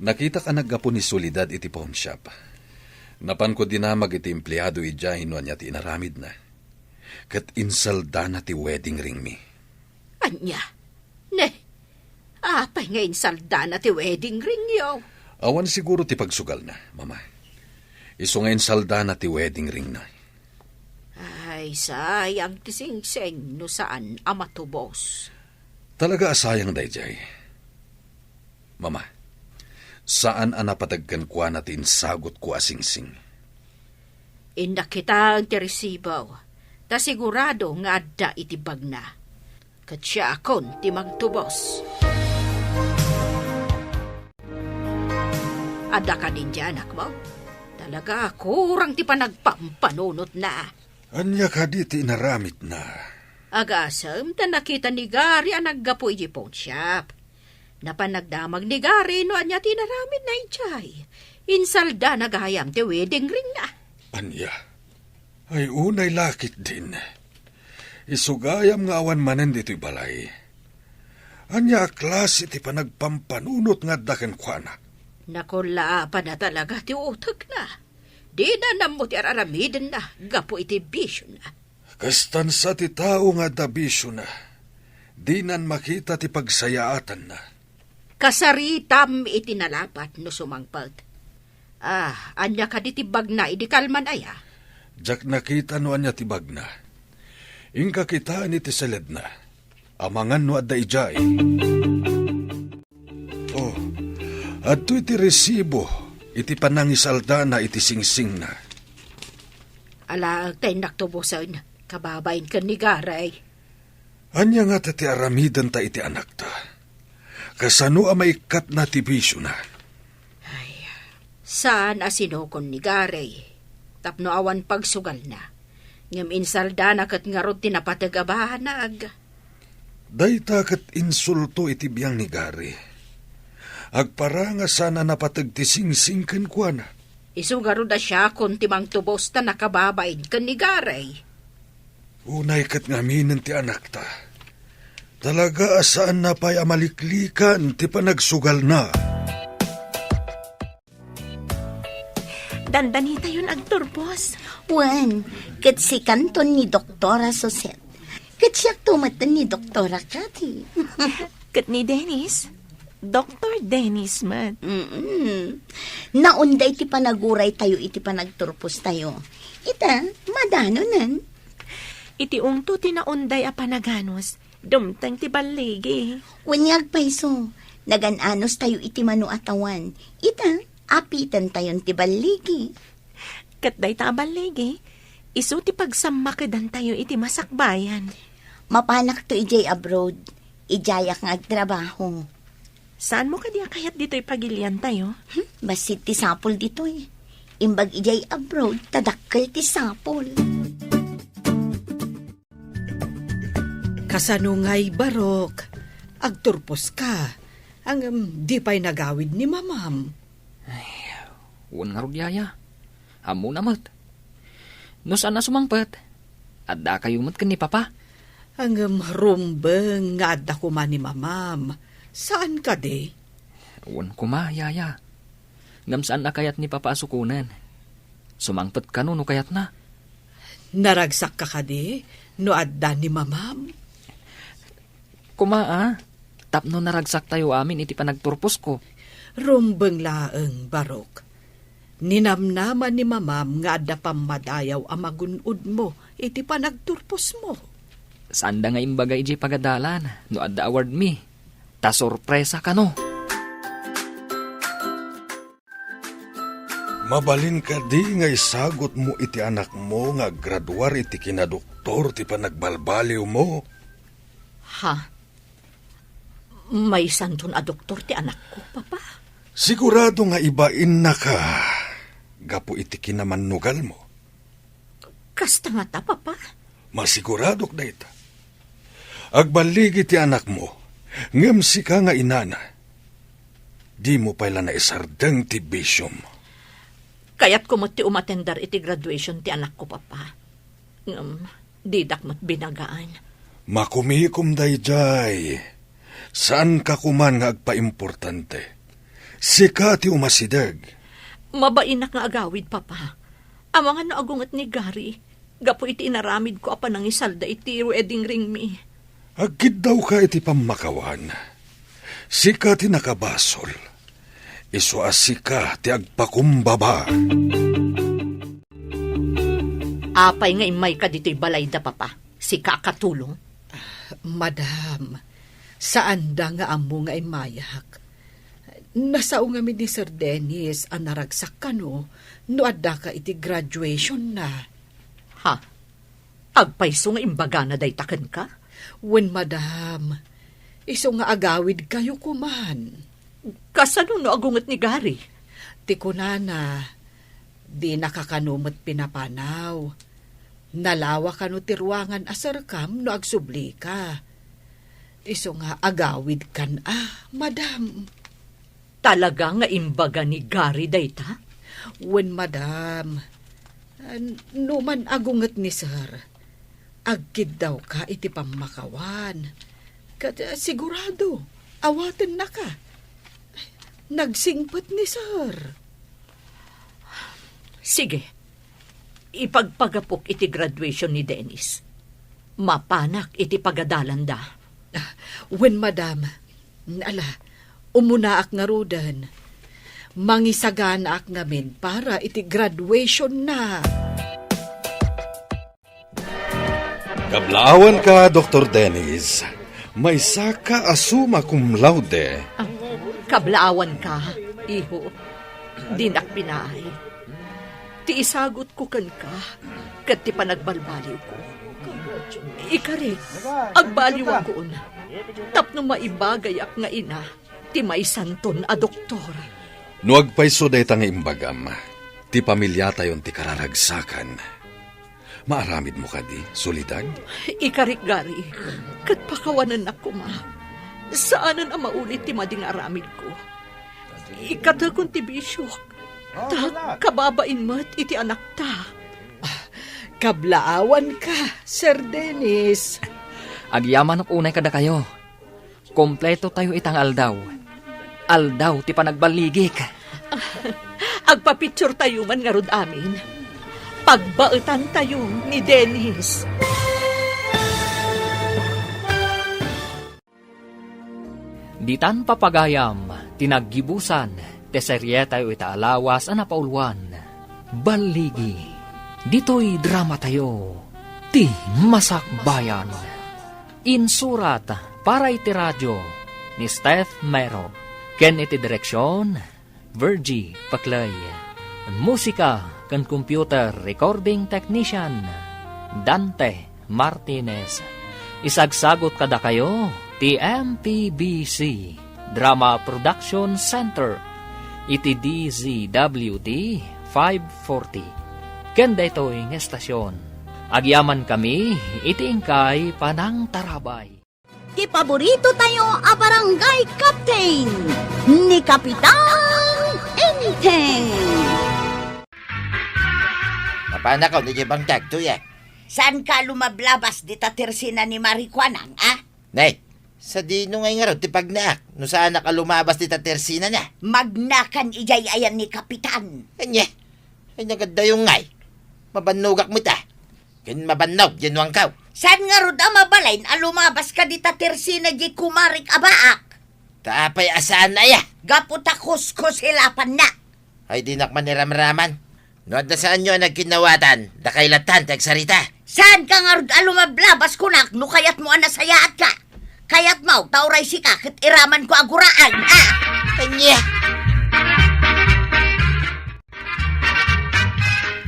Nakitak a naggapu ni Soledad iti pawnshop. Napanko dinamag iti empleado idiay no ania ti inaramidna. Ket insaldana ti wedding ringmi. Ania? Ne, apay nga insaldana ti wedding ringyo? Awan siguro ti pagsugalna, Mama. Isu nga insaldana ti wedding ringna. Ay, sayang ti singsing no saan a matubos. Talaga a sayang daydiay. Mama, saan a napateg kenkuana ti insagutko a singsing. Innak kitaen ti resibo, ta sigurado nga adda iti bagna. Ket siakon ti mangtubos. Adda kadin ti anakmo? Talaga, kurang ti panagpampanunotna. Ania kadi ti inaramidna? Agasem ta nakita ni Gary a naggapu iti pawnshop. Napan nagdamag ni Gary no ania ti inaramidna idiay. Insaldana gayam ti wedding ringna. Ania? Ay, unay la ketdin. Isu gayam nga awan manen ditoy balay. Ania a klase ti panagpampanunot nga adda kenkuana? Nakullaapanna talaga ti utekna. Dina nammo ti ar-aramidenna gapu iti bisiona. Kastan sa ti tao nga adda bisiona. Dinan makita ti pagsayaatanna. Kasaritam iti nalapat no sumangpet. Ah, ania kadi ti bagna idi kalman aya? Diak nakita no ania ti bagna. Inka kitaen iti seledna. Amangan no adda idiay. Oh, adtoy ti resibo iti panangisaldana iti singsingna. Alaek ta innak tubosen, kababain ken ni Gary. Ania ngata ti aramidenta iti anakta? Kasano a maikkatna ti bisiona? Ay, saan a sinukon ni Gary tapno awan pagsugalna. Ngem insaldana ket ngarud ti napateg a banag. Dayta ket insulto iti biang ni Gary. Agparang a saan a napateg ti singsing kenkuana. Isu ngarud a siakon ti mangtubos ta nakababain ken ni Gary. Unay ket ngaminen ti anakta. Talaga a saanna pay a maliklikan ti panagsugalna. Dandanitayon agturpos. Wen, ket sikanton ni Doktora Suset. Ket siakto met ni Doktora Cathy. Ket ni Dennis? Doktor Dennis met. Mm-mm. Naunday ti panaguraytayo iti panagturpostayo. Ita, madanonen. Iti ungto ti naunday a panaganus, dumteng ti balligi. Wen nga agpayso, nagan-anustayo iti mano a tawan. Ita, apitentayon ti balligi. Ket dayta a balligi, isu ti pagsammakedantayo iti masakbayan. Mapanakto idiay abroad, idiayak nga agtrabaho. Saanmo kadi a kayat ditoy pagiliantayo? Hmm, bassit ti sapul ditoy. Imbag idiay abroad, ta dakkel ti sapul. Kasano ngay, Barok? Agturposka. Ngem, di pay nagawid ni Mamam. Ay, wen ngarud, Yaya. Ammona met. No saan a sumangpet, addakayo met ken ni Papa. Ngem rumbeng nga adda koma ni Mamam. Saan kadi? Wen koma, Yaya. Ngem saan a kayat ni Papa a sukonen. Sumangpet kano no kayatna. Naragsakka kadi no adda ni Mamam? Koma a, tapno naragsaktayo amin iti panagturposko. Rumbeng laeng, Barok. Ninamnama ni Mamam nga adda pammadayaw a magun-odmo iti panagturposmo. Saanda nga imbaga idiay pagadalan no adda award mi. Ta sorpresa kano. Mabalin kadi nga isagutmo iti anakmo nga aggraduar iti kinadoktor ti panagbalbaliwmo? Ha? Maysanton a doktor ti anakko, Papa? Sigurado nga ibainnaka gapu iti kinamannugalmo. Kasta ngata, Papa? Masiguradok dayta. Agballigi ti anakmo, ngem sika nga inana, dimo pay la naisardeng ti bisiom. Kayatko met ti umatender iti graduation ti anakko, Papa. Ngem, didak met binagaan. Makumikom daydiay. Saanka koman nga agpaimportante. Sika ti umasideg. Mabainak nga agawid, Papa. Amangan no agunget ni Gary, gapu iti inaramidko a panangisalda iti wedding ringmi. Agkiddawka iti pammakawan. Sika ti nakabasol. Isu a sika ti agpakumbaba. Apay nga immayka ditoy balayda, Papa? Sika a katulong? Ah, madam, saanda nga ammo nga immayak. Nasao ngamin ni Sir Dennis a naragsak kano no addaka iti graduationna. Ha? Agpayso nga imbagana dayta kenka? Wen, madam. Isu nga agawidkayo koman. Kasano no agunget ni Gary? Ti kunana, dinaka kano met pinapanaw. Nalawa kano ti ruangan a serkam no agsublika. Isu nga agawidkan a, madam. Talaga nga imbaga ni Gary dayta? Wen, madam. Numan agunget ni Sir, agkiddawka iti pammakawan. Ket, eh, sigurado, awatennaka. Nagsingpet ni Sir. Sige, ipagpagapok iti graduation ni Dennis. Mapanak iti pagadalanda. Ah, wen, madam. Ala, umunaak ngaruden. Mangisaganaak ngamin para iti graduationna. Kablaawanka, Doktor Dennis. Maysaka a summa cum laude. Ah, kablaawanka, iho. Dinak binaay. Ti isagutko kenka, ket ti panagbalbaliwko. Ikarik, agbaliwakon. Tapno maibagayak nga ina ti maysanton a doktor. No agpayso dayta nga imbagam, ti pamiliatayon ti kararagsakan. Maaramidmo kadi, Soledad? Ikarik, Gary, ket pakawanennak koma. Saanen a maulit ti madi nga aramidko. Ikatekon ti bisiok, ta kababain met iti anakta. Ah, kablaawanka, Sir Dennis. Agyamanok unay kadakayo. Kompleto tayo ita nga aldaw. Aldaw ti panagballigik. Agpapicture tayo man ngarud amin. Pagbaetan tayo ni Dennis. Ditan papagayam ti naggibusan ti serie tayo ita a lawas a napauluan, Balligi. Ditoy drama tayo, Ti Masakbayan. Insurat para iti radio ni Steph Mero ken iti direksyon, Virgie Paclay. Musika ken computer recording technician, Dante Martinez. Isagsagot kadakayo ti M P B C Drama Production Center iti D Z W T five forty. Ken daytoy nga estasyon, agyamankami iti inkay panangtarabay. Ti paborito tayo a barangay captain, ni Kapitan Enteng. Mapanakaw ni Jebang Tagto, ya. Saanka a lumablabas dita tersina ni Marikuanang, a? Nay, sadino ngay ngarud ti pagnaak no saanak a lumabas dita tersinana? Magnakan idiay ayan ni Kapitan. Ania? Ay, nagadayo ngay. Mabannogak met a. Ken mabannog, Januangkaw. Saan ngarud a mabalin a lumabas ka dita tersina di kumarik a baak? Ta apay a saan aya? Gapu ta kuskusilapanna. Ay, dinak man iramraman. No adda saanyo a nagkinnawatan, dakay lattan ti agsarita. Saanka ngarud a lumablabas kunak no kayatmo a nasayaatka? Kayatmo, ta uray sika ket iramanko a guraan, a? Ania?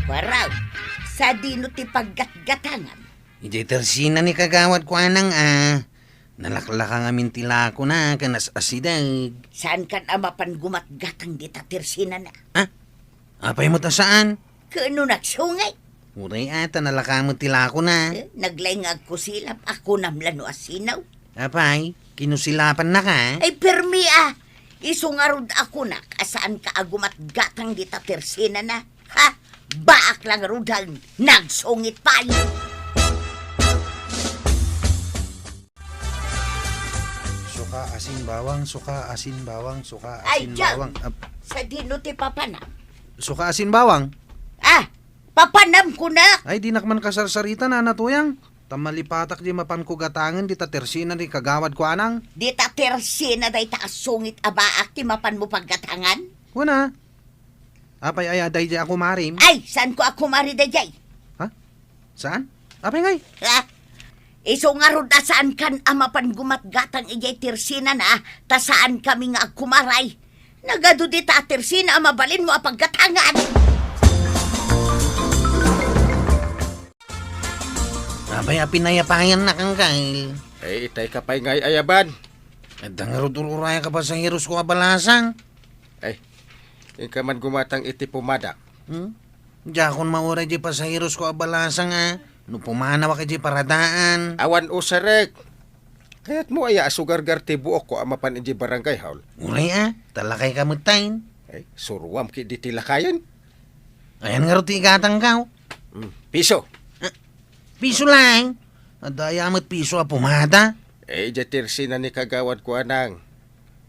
Waraw, sadino ti paggatgatangan? Idiay tersina ni Kagawad Kuanang a nalaklaka ngamin ti lakona ken as-asideg. Saankan a mapan gumatgatang dita tersinana? Ha? Apay met a saan? Ken no nagsungit? Uray a, ta nalaka met ti lakona. Eh, naglaing nga agkusilap, a kunam la no asinaw. Apay, kinusilapannaka? Ay, permi a! Isu ngarud a kunak a saanka a gumatgatang dita tersinana. Ha? Baak la ngaruden, nagsungit pay! Suka, asin, bawang, suka, asin, bawang, suka, Ay, asin, Jam! Bawang. Ap- Sadino ti papana? Suka, asin, bawang. Ah! Papanam kunak! Ay, dinak man kasarsarita, Nana Tuyang. Ta malipatak di mapanko gatangen dita tersina ni Kagawad Kuanang. Dita tersina dayta a sungit a baak ti mapanmo paggatangan? Kuna. Apay aya daydiay a kumarim? Ay, saanko a kumari daydiay? Ha? Saan? Apay ngay? Ha? Isu ngarud a saankan a mapan gumatgatang idiay tersinana, ta saankami nga agkumaray. Nagadu dita a tersina a mabalinmo a paggatangan. Apay a pinayapayannak, Angkel? Eh, itay ka pay nga ay-ayaban. Adda ngarud ur-urayek a pasaherosko a balasang. Ay, inka man gumatang iti pumadak. Hmm? Diakon mauray di pasaherosko a balasang a no pumanawak iti paradaan. Awan usarek. Kayatmo aya a sugargar ti buokko a mapan idiay barangay hall? Uray a, ta lakayka metten. Ay, suruam ketdi ti lakayen. Ayan ngarud ti igatangko? Hmm, piso. Ah, piso laeng? Adda aya met piso a pumada? Eh, idiay tersina ni Kagawad Kuanang.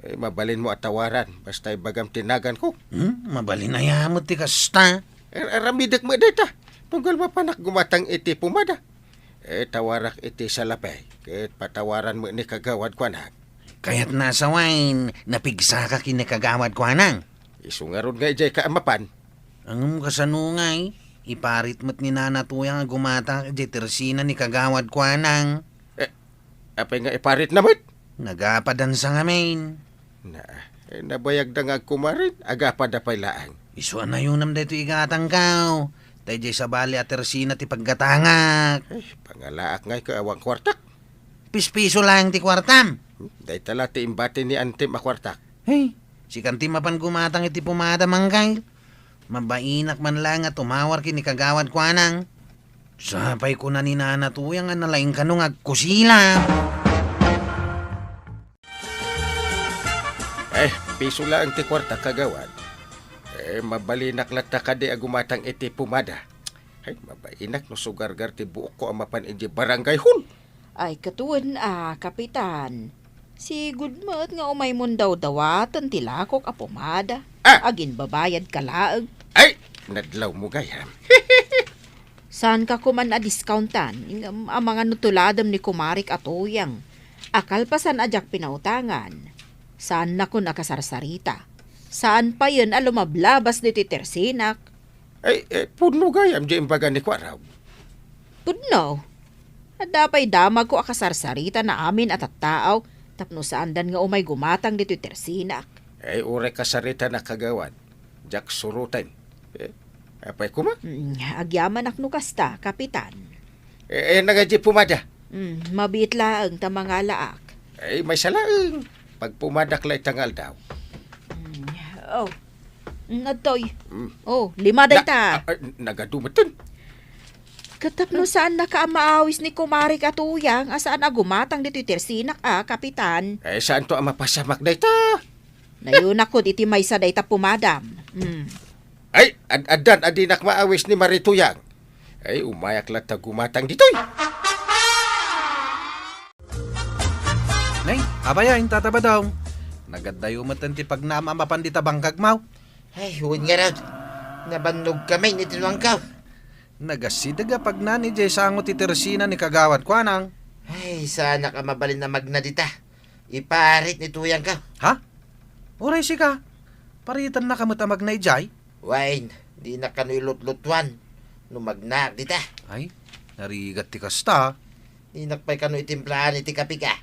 Eh, mabalinmo a tawaran, basta ibagam ti naganko. Hmm? Mabalin aya met ti kasta? Ar-, aramidek met dayta. Tunggal mapanak gumatang iti pumada. Eh, tawarak iti salapay, ket patawaran met ni Kagawad Kuanang. Kayatna a sawen, napigsaka ken ni Kagawad Kuanang. Isu ngarud nga idiayka a mapan. Ngem kasano ngay? Iparit met ni Nana Tuyang a gumatang idiay tersina ni Kagawad Kuanang. Eh, apay nga iparitna met? Nagapadansa ngamin. Na, eh, nabayagda nga agkumarin, agapada pay laeng. Isu a nayonam daytoy igatangko. Ta idiay sabali a tersina ti paggatangak. Eh, pangalaak ngay ket awan kuartak. Pispiso laeng ti kuartam. Hmm, dayta la ti imbati ni Antem a kuartak. Hey, sikan ti mapan gumatang iti pumada, Mangkay. Mabainak man laeng a tumawar ken ni Kagawad Kuanang. Sapay kuna ni Nana Tuyang a nalaing kano nga agkusila. Eh, piso laeng ti kuarta, Kagawad. Eh, mabalinak latta kadi a gumatang iti pumada. Ay, mabainak no sugargar ti buokko a mapan idiay barangay hall. Ay, katawan a, Kapitan. Sigud met nga umaymon dawdawaten ti lakok a pumada. Ah! Aginbabayadka laeng. Ay, nadlawmo gayam. Saanka koman a discountan, ngem amangan no tuladem ni kumarik a Tuyang a kalpasan a diak pinautangan, saannakon a kasarsarita. Saan payen a lumablabas ditoy tersinak. Ay, eh, pudno gayam diay imbaga ni Kuarab. Pudno. Adda pay damagko a kasarsarita na amin a tattaaw tapno saandan nga umay gumatang ditoy tersinak. Ay, uray kasarita na, Kagawad. Diak suroten. Eh, apay koma? Mm, agyamanak no kasta, Kapitan. Eh, eh, nagadi pumada? Mm, mabiit laeng ta mangalaak. Ay, maysa laeng. Pagpumadak la ita nga aldaw. Mm, oh. Mm, adtoy. Mm. Oh, lima dayta. Na-, ah, ah, nagadu metten. Ket tapno saannaka a maawis ni kumarik a Tuyang a saan a gumatang ditoy tersinak a, Kapitan. Eh, saanto a mapasamak dayta? Nayonakon iti maysa dayta pumadam. Mm. Ay, ad-, addan a dinak maawis ni Mari Tuyang. Ay, umayak latta gumatang ditoy. Nay, apay a, Tata Badong? Nagaddayo metten ti pagnaam a mapan dita bangkagmo. Ay, wen ngarud. Nabannogkami iti nuangko. Nagasideg a pagnan idiay sango ti tersina ni Kagawad Kuanang. Ay, saanak a mabalin a magna dita. Iparit ni Tuyangko. Ha? Uray sika, paritennaka met a magna idiay? Wen, dinak kano ilutlutuan no magnaak dita. Ay, Narigat ti kasta. Dinak pay kano itimplahan iti kape ka.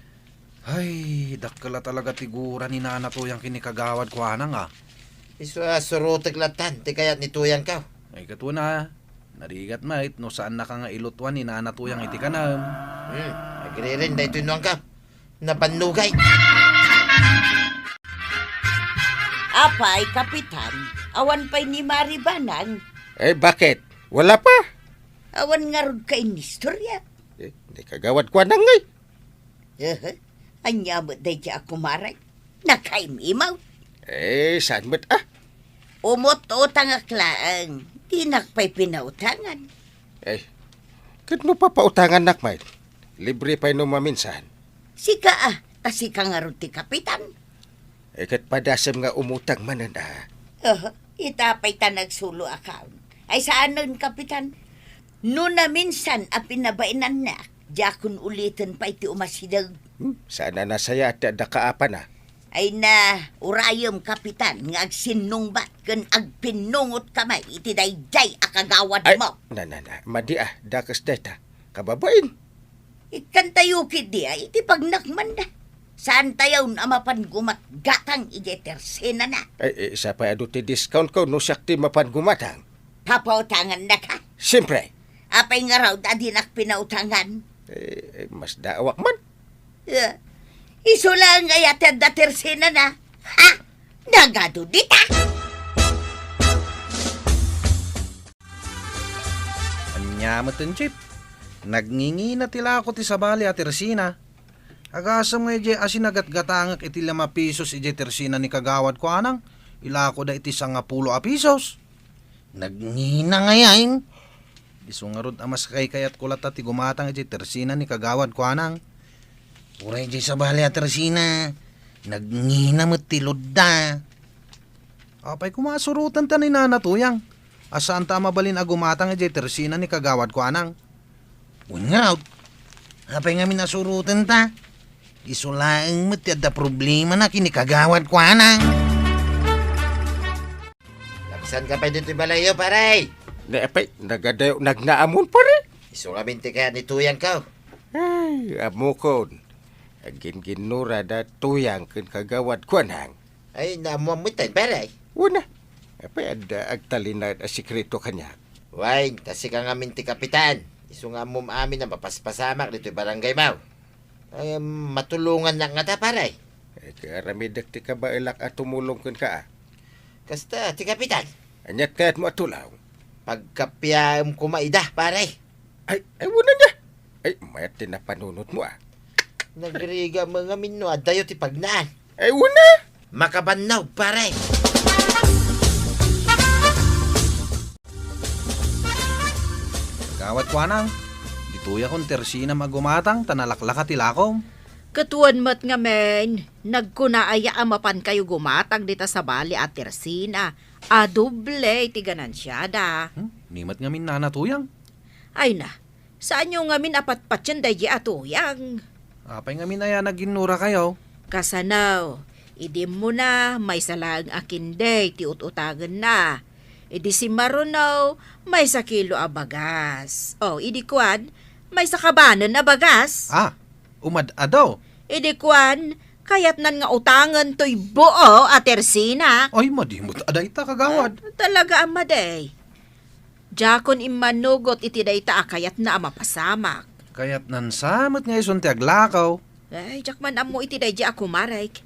Ay, dakkel a talaga ti gura ni Nana Tuyang ken ni Kagawad Kuanang, a. Isu a surutek lattan ti kayat ni Tuyang ka. Ay, ket wen a, narigat met no saannaka nga ilutuan ni Nana Tuyang iti kanam. Hmm, agriren daytoy nuangka. Napannugay. Apay, Kapitan, awan pay ni Mari Banang? Eh, bakit? Wala pa? Awan ngarud ka inistorya? Eh, ni Kagawad Kuanang ngay. Eh, anya met daydi a kumarek? Nakaimimaw? Eh, saan met, ah? Umut-utangak laeng. Dinak pay pinautangan. Eh, ket no papautangannak met, libre pay no maminsan. Sika, ah, ta sika ngarud ti kapitan. Eh, ket padasem nga umutang manen, ah. Oh, ita pay ta nagsulo account. Ay, saanen, Kapitan? No naminsan a pinabainannak, diakon uliten pay ti umasideg. Hmm, saan a nasayaat ti adda kaapana. Ay na, urayem, Kapitan, nga agsinnungbat ken agpinnungot ka met iti daydiay a kagawad mo. Ay, na, na, na, madi a, dakes dayta. Kababain. Ikkantayo ketdi a iti pagnakmanda. Saantayon a mapan gumatgatang idiay tersenana. Ay, eh, sapay adu ti discount ko no siak ti mapan gumatang. Papautangannaka? Siempre. Apay ngarud a dinak pinautangan? Eh, eh, mas daawak man. Eh, isu laeng aya ti adda tersenana. Ha? Nagadu dita? Ania met ti Jeep? Nagngingina ti lako ti sabali a tersina. Agasem nga idiay a sinagatgatangek iti lima pesos idiay tersina ni Kagawad Kuanang, ilakoda iti sangapulo a pesos. Nagngina ngay, a. Isu ngarud a mas kaykayatko latta ti gumatang idiay tersina ni Kagawad Kuanang. Uray idiay sabali a tersina, nagngina met ti loadda. Apay koma a surotenta ni Nana Tuyang a saanta a mabalin a gumatang idiay tersina ni Kagawad Kuanang? Wen ngarud, apay ngamin a surotenta? Isu laeng met ti adda problemana ken ni Kagawad Kuanang. Nagsanka pay ditoy balayyo, pare? Ne, apay, nagadayo, nagnaamon, pare? Isu ngamin ti kayat ni Tuyang ka. Ay, ammokon. Agginginnura da Tuyang ken Kagawad Kuanang. Ay, naammoam metten, pare. Wen a. Apay adda agtalinaed a sekreto kaniak? Wen, ta sika ngamin ti kapitan. Isu nga ammom amin a mapaspasamak ditoy barangay mo. Ay, matulongannak ngata, pare. Ay, kaaramidek ti kabaelak a tumulong kenka, a. Kasta, ti kapitan. Aniat kayatmo a tulong? Pagkapiaem koma ida, pare. Ay, ay, wen a. Ay, mayat ti napanunotmo, a. Nagrigat met ngamin no addayo ti pagnaan. Ay, wen a. Makabannog, pare. Kagawad Kuanang, ditoyakon tersinam a gumatang ta nalaklaka ti lakom. Ket wen met ngamin, nagkuna aya a mapankayo gumatang dita sabali a tersina a doble ti ganansiada. Hmm, ni met ngamin Nana Tuyang. Ay na, saanyo ngamin a patpatien daydi a Tuyang? Apay ngamin aya naginnurakayo? Kasano, idi immuna, maysa laeng a kindi ti ut-utangenna. Idi simmaruno, maysa kilo a bagas. O, idi kuan, maysa kabanen a bagas. Ah, umad-ado. Idi kuan, kayatnan nga utangen toy buo a tersina. Ay, madi met a dayta, kagawad. Ah, talaga a madi. Diakon immanugot iti dayta a kayatna a mapasamak. Kayatnan sa met nga isun ti aglakaw. Ay, diak man ammo iti daydi a kumarek.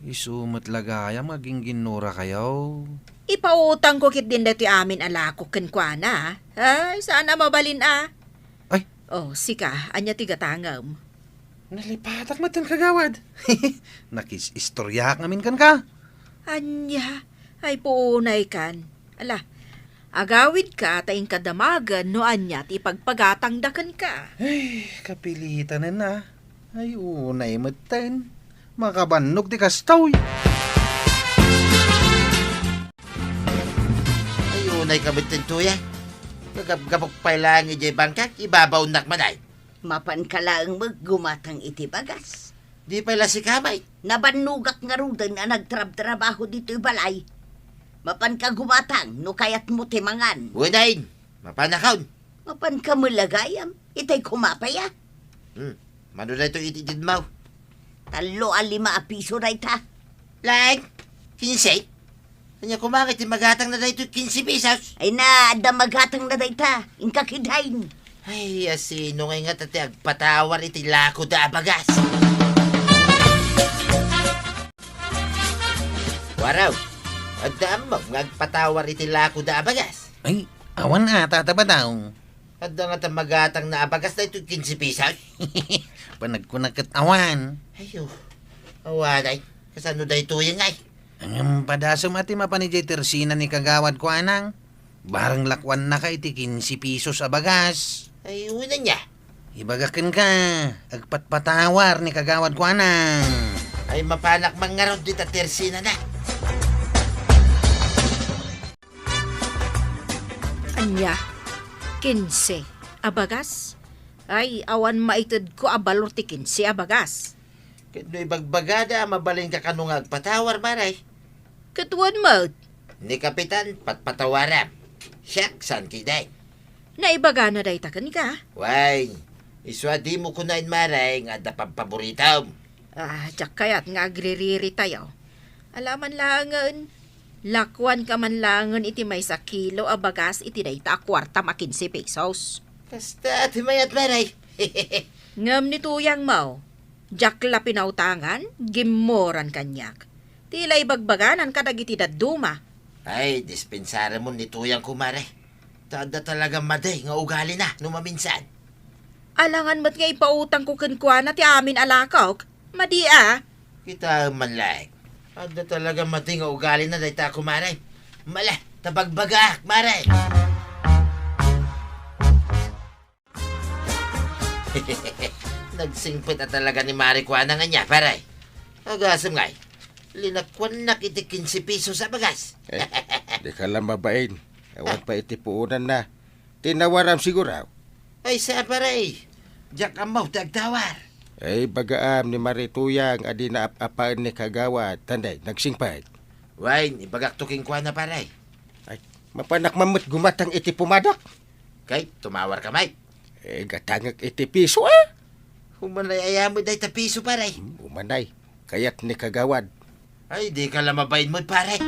Isu met la gayam nga gingginnurakayo. Ipautangko ketdin daytoy amin a lakok kenkuana. Ay, saan a mabalin a. Ay. O, sika, ania ti gatangem? Nalipatak met ti kagawad. Nakis-istoryaak ngamin kenka. Ania? Ay, puunay kan. Ala, agawidka ta inka damagen no ania ti ipagpagatangda kenka. Ay, kapilitanen a. Ay, unay metten. Makabannog ti kastoy. Ay, unay ka metten, Tuya. Gagapgapok pay laeng idiay bangkak, ibabaonnak man ay. Mapanka laeng met gumatang iti bagas. Di pay la sika met. Nabannogak ngaruden a nagtrabtrabaho ditoy balay. Mapanka gumatang no kayatmo ti mangan. Wen a, mapanakon. Mapanka met la gayam. Itay kumapay, a. Hmm. Mano daytoy ititedmo? Tallo a lima a piso dayta. Laeng? Kinse? Ania koma nga iti magatangna daytoy kinse pesos? Ay na, adda magatangna dayta. Inka kidain. Ay, asino ngay ngata ti agpatawar iti lakoda a bagas? Waraw, adda ammom nga agpatawar iti lakoda a bagas? Ay, awan a, Tata Bataw. Adda ngata magatangna a bagas daytoy kinse pesos? Panagkuna ket awan. Ayo, awanay. Kasano daytoy ngay? Ngem padasem a ti mapan idiay tersina ni Kagawad Kuanang. Bareng lakuannaka iti kinse pesos a bagas. Ay, uy, ania? Ibagak kenka, agpatpatawar ni Kagawad Kuanang. Ay, mapanak man ngarud dita tersinana. Ania? Kinse a bagas? Ay, awan maitedko a balor ti kinse a bagas. Ket no ibagbagada a mabalinka kano nga agpatawar, Mare? Ket wen met. Ni Kapitan, patpatawaram. Siak, saan kidain. Naibagana dayta kenka? Wen, isu a dimo kunaen, Mare, nga adda pampaboritom. Ah, diak kayat nga agririritayo. Alaman laengen, lakuanka man laengen iti maysa kilo a bagas iti dayta a kuartam a kinse pesos. Kasta ti mayat, Mare. Ngem ni tuyangmo, diak la pinautangan, gimmoran kaniak. Ti la ibagbaganan kadagiti dadduma. Ay, dispensaramon ni tuyangko, Mare. Ta adda talaga madi nga ugalina no maminsan. Alangan met nga ipautangko kenkuana ti amin a lakok. Madi a. Kitaem man laeng. Adda talaga madi nga ugalina dayta, kumare. Mala, ta bagbagaak, mare. Nagsingpet a talaga ni Mare Kuanang ania, pare. Agasem ngay, linakuannak iti kinse pesos a bagas. Eh, dika la mabain. Awan pay iti puonanna. Tinawaram siguro. Ay, sa, pare. Diak ammo ti agtawar. Ay, bagaam ni Mare Tuyang a di naap-apaen ni Kagawad, ta nay, nagsingpet. Wen, ibagakto kenkuana, pare. Ay, mapanak man met gumatang iti pumadak. Kay, tumawarka met. Eh, gatangek iti piso, a? Umanay aya met dayta piso, pare. Hmm, umanay. Kayat ni Kagawad. Ay, dika la mabain met, pare.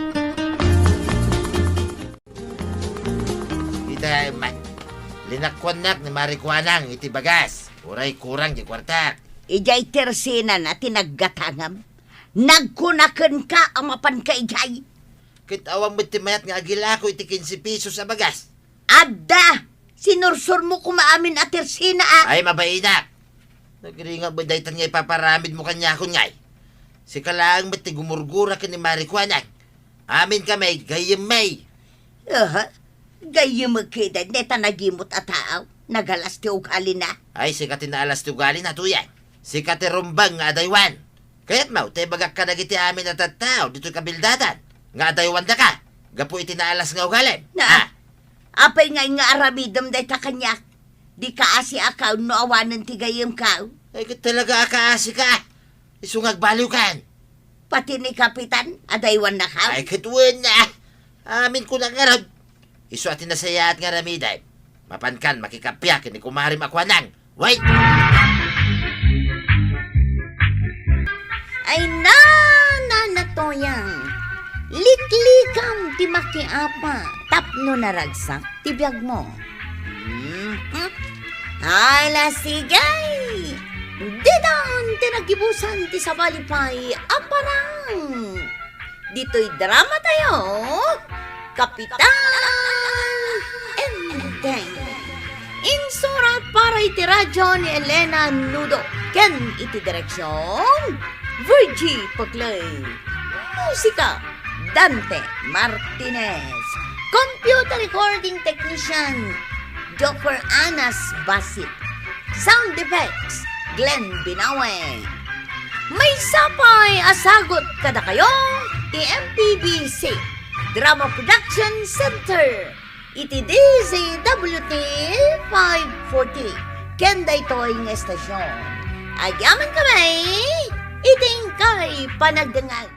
Ita met. Linakuannak ni Mare Kuanang iti bagas. Uray kurang ti kuartak. Idiay tersinana ti naggatangam. Nagkuna kenka a mapanka idiay. Ket awan met ti mayat nga agilako iti kinse pesos a bagas. Adda! Sinursurmo koma amin a tersina a. Ay, mabainak! Nagringat met daytan nga ipaparamidmo kaniakon ngay. Sika laeng met ti gumurgura ken ni Mare Kuanang. Amin kami, gayyem mi. Aha, gayyem kida, neta nagimot a tao. Nagalas ti ugalina. Ay, sika ti naalas ti ugalina, Tuyang. Sika ti rumbeng nga adaywan. Kayatmo, ta ibagak kadagiti amin a tattao ditoy kabildatan nga adaywandaka gapu iti naalas nga ugalim. Na, ah, apay ngay nga aramidem dayta kaniak? Dika asiak no awanen ti gayyemko? Ay, ket talaga a kaasika. Isu nga agbaliwkan. Pati ni Kapitan, adaywannaka? Ay, ket wen, ah. Aminko ngarud. Isu a ti nasayaat nga aramidem. Mapankan makikappia ken ni kumarem a Kuanang. Wait! Ay na, Nana Toyang. Liklikam ti makiapa tapno naragsak ti biagmo. Hmm? Hala, sige! Ditan ti nagibusan ti sabali pay a parang. Ditoy drama tayo, Kapitan Enteng. Insurat para iti radyo ni Elena Nudo ken iti direksyon, Virgie Paclay. Musika, Dante Martinez. Computer recording technician, Joffer Anas Basit. Sound effects, Glenn Binawe. Maysa pay a sagut kadakayo ti M P B C Drama Production Center iti D Z W T five forty ken daytoy nga estasion. Agyaman kami iti inkay panagdengngeg.